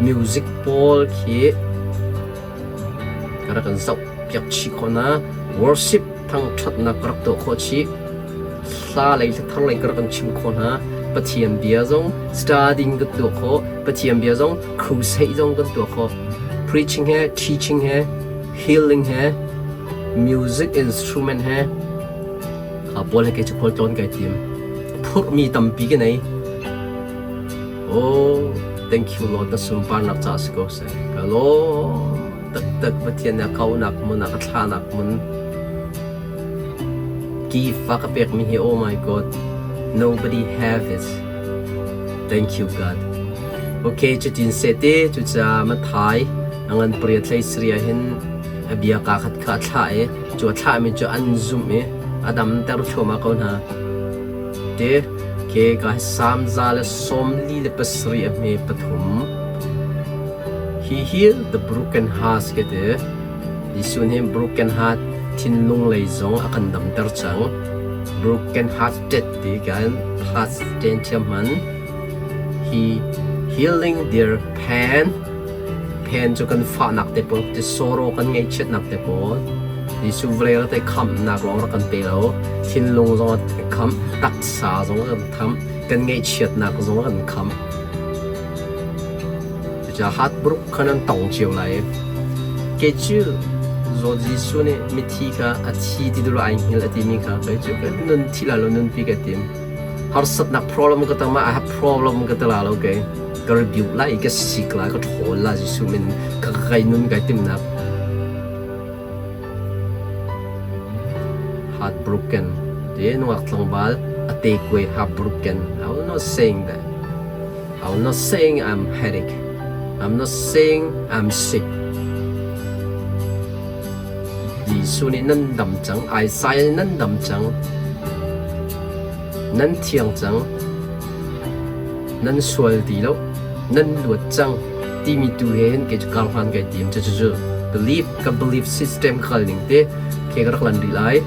music pawl khi ka rak in zoh piak chih khawh hna. Worship thangṭhatnak ka rak tuah khawh chih. Hla lei hlathar lei ka rak in chim khawh hna. Pathian bia zong studying kan tuah khawh. Pathian bia zong crusade zong kan tuah khawh. Preaching he, teaching he, healing he, music instrument he kha pawl he kei cu khualtlawn kai tim. Phurhmi tampi ka nei. Oh, thank you Lord na sunparnak ca si ko seh. Ka lawm taktak Pathian nih a kaunak hmun a ka thlahnak hmun gift a ka pekmi hi oh my God nobody have it. Thank you God. Okay, cutin seh te cucaah Mathai a ngan pariat hlei sarih ah hin a bia kaa khat kha a thlah i cu a thlahmi cu an zumh i a damter thluahmah ko hna. Te ke ka Salm 147 a hme pathum. He healed the broken hearts ke te. Jesuh nih broken heart thinlung lei zong a kan damter cang. Broken hearted ti kan past tense thiam hman. He healing their pain Phen cu kan fahnak te pawl, ti sorrow kan ngaihchiatnak te pawl, Jesuh vawlei rak i khamhnak lawng rak kan pe lo. Thinlung zong a khamh, taksa zong a kan khamh, kan ngaihchiatnak zong a kan khamh. Cucaah heartbroken khan an tong cio lai. Kei cu Zaw Jesuh nih mithi kha a thi ti dul ai hngilh a timi kha kei cu ka nun thi la lo nunpi ka tim. Harsatnak problem ka tang ma I have problem ka tala lo kei. Ka rebuke lai i ka sik lai, ka ṭhawl lai Jesuh min ka kai nun kai timnak. Heartbroken. Te nungak tlangval a te kuai heartbroken. I will not saying that. I will not saying I'm headache. I'm not saying I'm sick. Jesuh nih nan dam cang, Isaiah nih nan dam cang, nan thiang cang, nan sual ti lo, nan luat cang timi tu he hin kei cu kar hlan kai tim. Cucu belief ka belief system ka kal ning te ke ka rak lan rih lai.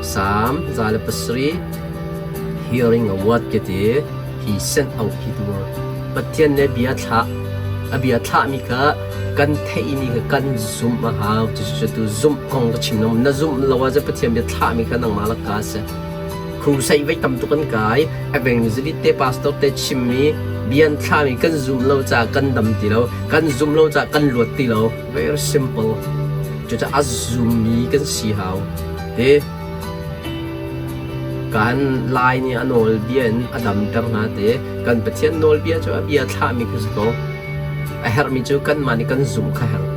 Psalm 107 hearing a word ke ti he sent out his word. Pathian le bia thlah a bia thlahmi kha kan theihmi kha kan zumh a hau. Cucu tu zumh kong ka chim na zumh lo ahcun Pathian bia thlahmi kha nangmah lakka a si. Crusade voi tam tuk an kai. Evangelist te pastor te chimmi bia an thlahmi kan zumh lo caah kan dam ti lo. Kan zumh lo caah kan luat ti lo. Very simple. Cucaah a zummi kan si hau. Te kan Lai nih a nawlbia in a damter hna te kan Pathian nawlbia cu a bia thlahmi kha si ko. A herhmi cu kanmah nih kan zumh kha herh.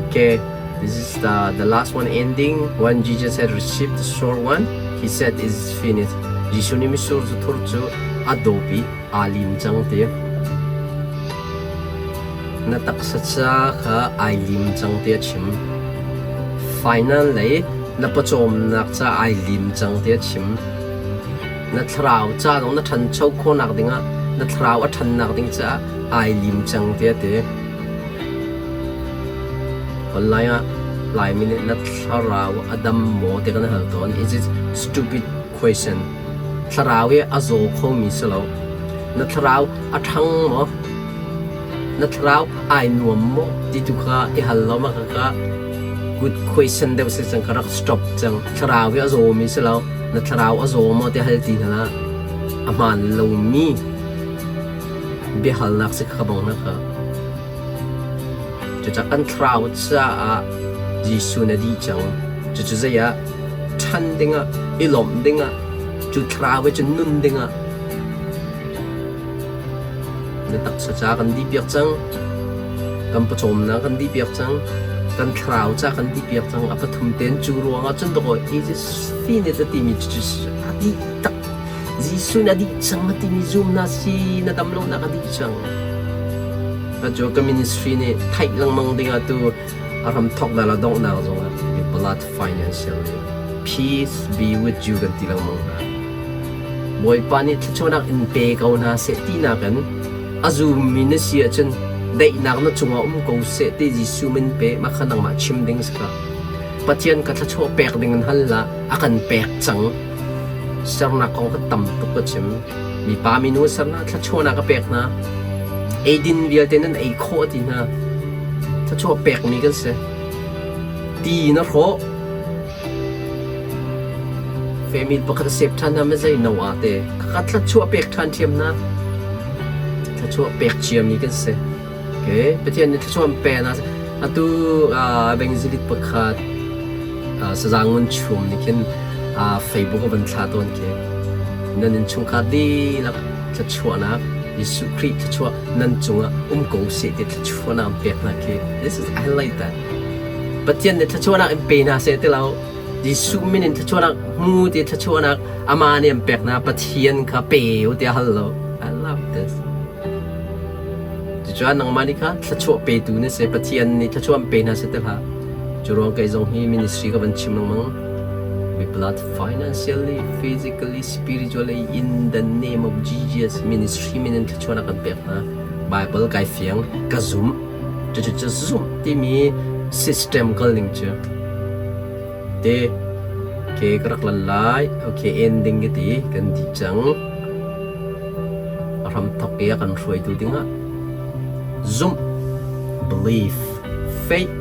Okay, this is the, the last one ending. When Jesus had received the short one, he said, It is finished. Jesuh nih mitsur zu thur cu a dawp i aa lim cang ti. Na taksa ca kha ai lim cang ti a chim. Final lei na pawcawmnak ca ai lim cang ti a chim. Na thlarau ca zong na ṭhancho khawhnak dingah na thlarau a ṭhannak ding caah ai lim cang ti a ti. Online ah Laimi nih na thlarau a dam maw ti kan hal tawn. Is it stupid question? Thlarau hi a zaw khomi si lo. Na thlarau a ṭhang maw? Na thlarau ai nuam maw? Ti tu kha i hal lo ma ka. Good question deuh si cang ka rak stop cang. Thlarau hi a zawmi si lo. Na thlarau a zaw maw ti hal ti hna lah. A hmaan lomi biahalnak si kha bang na kha. Cucaah kan thlarau caah Jesuh na dih cang. Cucu zei ah ṭhan dingah, i lawmh dingah, cu thlarau he cun nun dingah Na taksa ca kan dihpiak cang. Kan pawcawmnak kan dihpiak cang. Kan thlarau ca kan dihpiak cang. A pathum tein cu ruangah cun dawkaw it is finished a timi cu a dih tak. Jesuh nih a dih cang a timi zumnak si na dam lonak a dih cang. Cu ka ministry nih theih lengmang dingah tu a ram thawk dah la donghnak zongah be blood financially peace be with you kan ti lengmang hna. Bawipa nih thluachuahnak in pe ko hna seh tinak in a zummi na si ahcun daihnak na cungah um ko seh ti Jesuh min pe mah kha nangmah chim ding si kha. Pathian ka thluachuah pek ding in hal hlah a kan pek cang. Sernak kong ka tam tuk ka chim. Mipa minu sernak thluachuahnak a pek hna. Eidin vialte nan ei khawh ti hna. Thluachuah pekmi kan si. Ti na hrawh. Family pakhat a sep ṭhan hna ma zei no ah te. Khakha thluachuah pek ṭhan ṭhiam hna. Thluachuah pek ciami kan si. Okay. Pathian nih thluachuah an pe hna. Atu evangelist pakhat Saza Ngun Chum nih khin Facebook a van thlah tawn khi. Nan innchungkhar dihlak thluachuahnak Jesuh Khrih thluachuah nan cungah um ko seh ti thluachuahnak an pek hna khi. This is I like that. Pathian nih thluachuahnak in pe hna seh ti lo. Jesuh min in thluachuahnak hmu ti thluachuahnak amah nih an pek hna Pathian kha pe u tiah hal lo. I love this. Cucaah nangmah nih kha thluachuah petu na si. Pathian nih thluachuah an pe hna seh ti hlah. Cu ruang kei zong hi ministry ka van chim lengmang. We blood financially, physically, spiritually in the name of Jesus ministry min in thluachuahnak kan pek hna. Bible kai fiang, ka zumh. Cucu cu zumh timi system kal ning cu. Te ke ka rak lan lai. Okay, ending ka ti kan dih cang. A hramthawk i a kan hruaitu dingah zumh, belief, faith,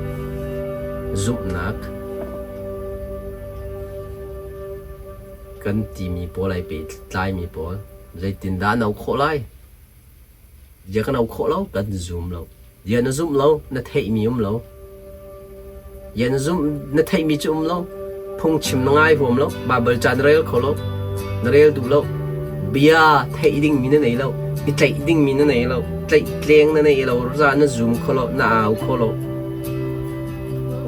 zumhnak kan timi pawl ai pehtlaimi pawl zeitindah an auh khawh lai? Bia kan auh khawh lo, kan zum lo. Bia na zumh lo, na theihmi um lo. Bia na zumh, na theihmi cu um lo. Phungchim na ngai huam lo. Baibal ca na rel kho lo. Na rel duh lo. Bia theih dingmi na nei lo. I tlaih dingmi na nei lo. Tlaihtleng na nei lo. Za na zum kho lo. Na au kho lo.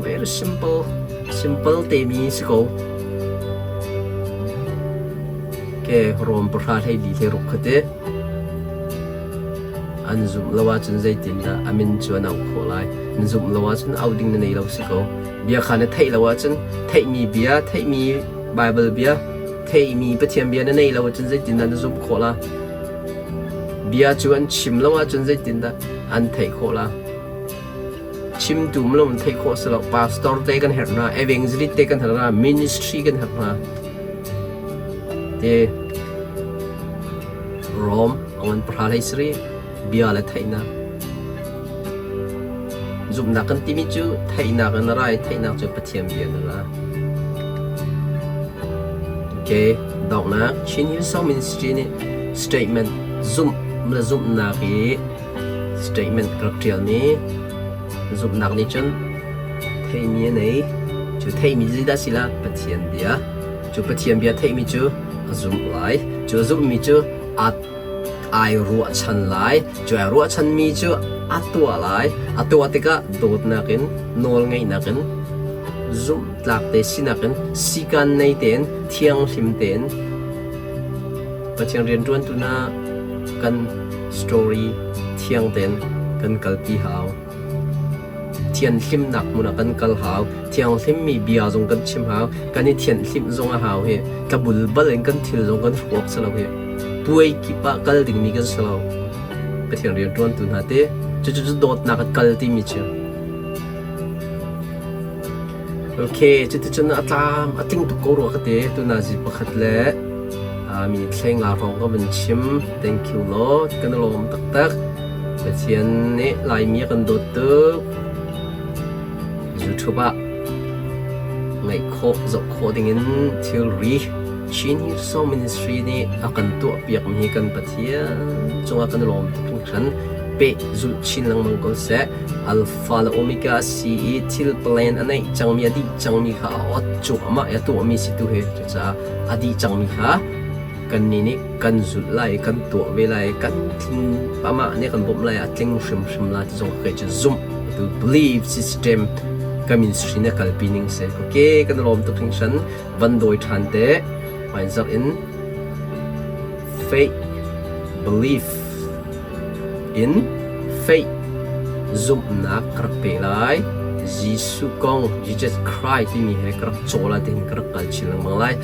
Very simple. Simple temi si ko. Ke Rom pahra hlei li hlei ruk kha te. An zumh lo ahcun zeitindah a min cu an auh khawh lai? Na zumh lo ahcun auh ding na nei lo si ko. Bia kha na theih lo ahcun theihmi bia, theihmi Baibal bia, theihmi Pathian bia na nei lo ahcun zeitindah na zumh khawh la? Bia cu an chim lo ahcun zeitindah an theih khawh la? Chimtu um lo in theih khawh si lo. Pastor te kan herh hna, evangelist te kan herh hna, ministry kan herh hna. Te Rom a ngan pahra hlei sarih bia le theihnak. Zumhnak kan timi cu theihnak in a ra i theihnak cu Pathian bia in a ra. Okay, donghnak Chin Hillsong Ministry nih statement zumh le zumhnak i statement ka rak ṭialmi zumhnak nih cun theihmi a nei. Cu theihmi zeidah si la? Pathian bia. Cu Pathian bia theihmi cu a zumh lai. Cu a zumhmi cu ai ruahchan lai. Cu ai ruahchanmi cu a tuah lai. A tuah tikah dawtnak in, nawlngeihnak in, zumhtlak te sinak in, sikan nei tein, thianghlim tein Pathian rianṭuantu hna kan story thiang tein kan kalpi hau. Thianhlimnak hmun ah kan kal hau. Thianghlimmi bia zong kan chim hau. Kan i thianhhlimh zong a hau hi. Tlabulbal in kan thil zong kan hruk awk si lo hi. Puai kip ah kal dingmi kan si lo. Pathian rianṭuantu hna te cucu cu dawtnak ah kal timi cu. Okay, cuticun a tlam a tling tuk ko rua ka ti. Tunazi pakhat le mi thleng nga hrawng ka van chim. Thank you Lord. Kan i lawm taktak. Pathian nih Laimi a kan dawt tuk. YouTube ah. khawh zoh khawh dingin thilri Chin Hillsong Ministry nih a kan tuahpiakmi kan Pathian cungah kan i lawm tuk hringhran. Peh zulh chin lengmang ko seh. Alpha le Omega a si i thil plan a neih cangmi a dih cangmi kha a ot cuahmah i a tuahmi si tu hi cucaah a dih cangmi kha kannih nih kan zulh lai i kan tuah ve lai i kan tling amah nih kan bawmh lai a tling hrimhrim lai ti zong kei cu zumh tu belief system ka ministry nih a kalpi ning si. Okay, kan i lawm tuk hringhran. Van dawi ṭhan te hmaizarh in faith belief in faith zumhnak ka rak pe lai. Jesuh kong Jesus Christ timi he ka rak caw lai tihin ka rak kal chin lengmang lai.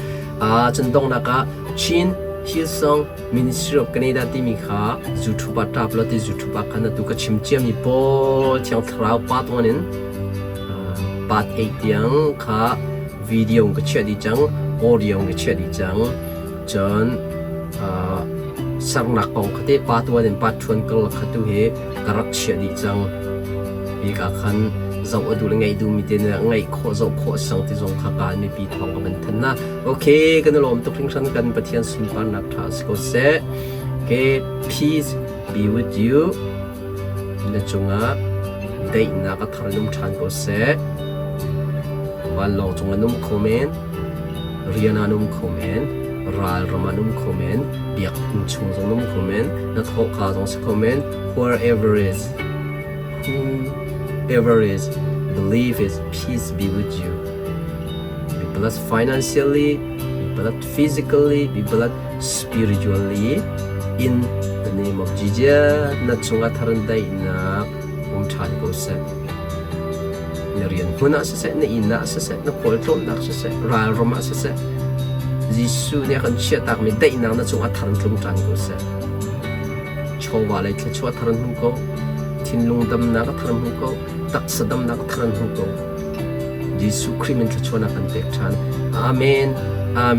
Cun donghnak ah Chin Hillsong Ministry of Canada timi kha YouTube ah tap law ti YouTube ah khan atu ka chim ciami pawl Thiang Thlarau part 1 in part 8 tiang kha video ka chiah dih cang, audio ka chiah dih cang. Cun sernak kong kha te part 1 in part 2 karlak kha tu hi ka rak chiah dih cang. Hi ka khan zoh a duh le ngaih duhmi te nih ngaih khawh zoh khawh sang ti zong kha kaan mipi thawng ka van thanh na. Okay, kan i lawm tuk hringhran kan Pathian sunparnak ṭha si ko seh. Okay, peace be with you. Na cungah daihnak a thar in um ṭhan ko seh. Vanlawng cung an um kho men, rian ah an um kho men, ralram ah an um kho men, biakinn chung zong an um kho men, na thawhka zong si kho men, wherever is, whoever is, believe is, peace be with you. Be blessed financially, be blessed physically, be blessed spiritually. In the name of Jesus, na chungah tharan daihnak um ṭhan ko seh. Na rian hmun ah siseh, na inn ah siseh, na khualtlawnnak siseh, ralram ah siseh, Jesuh nih a kan chiahtakmi daihnak na cungah thar in tlung ṭhan ko seh. Chawva lei thluachuah thar in hmu ko, thinlung damnak a thar hmu ko, taksa damnak a thar in hmu ko. Jesuh Khrih min thluachuahnak kan pek ṭhan. Amen.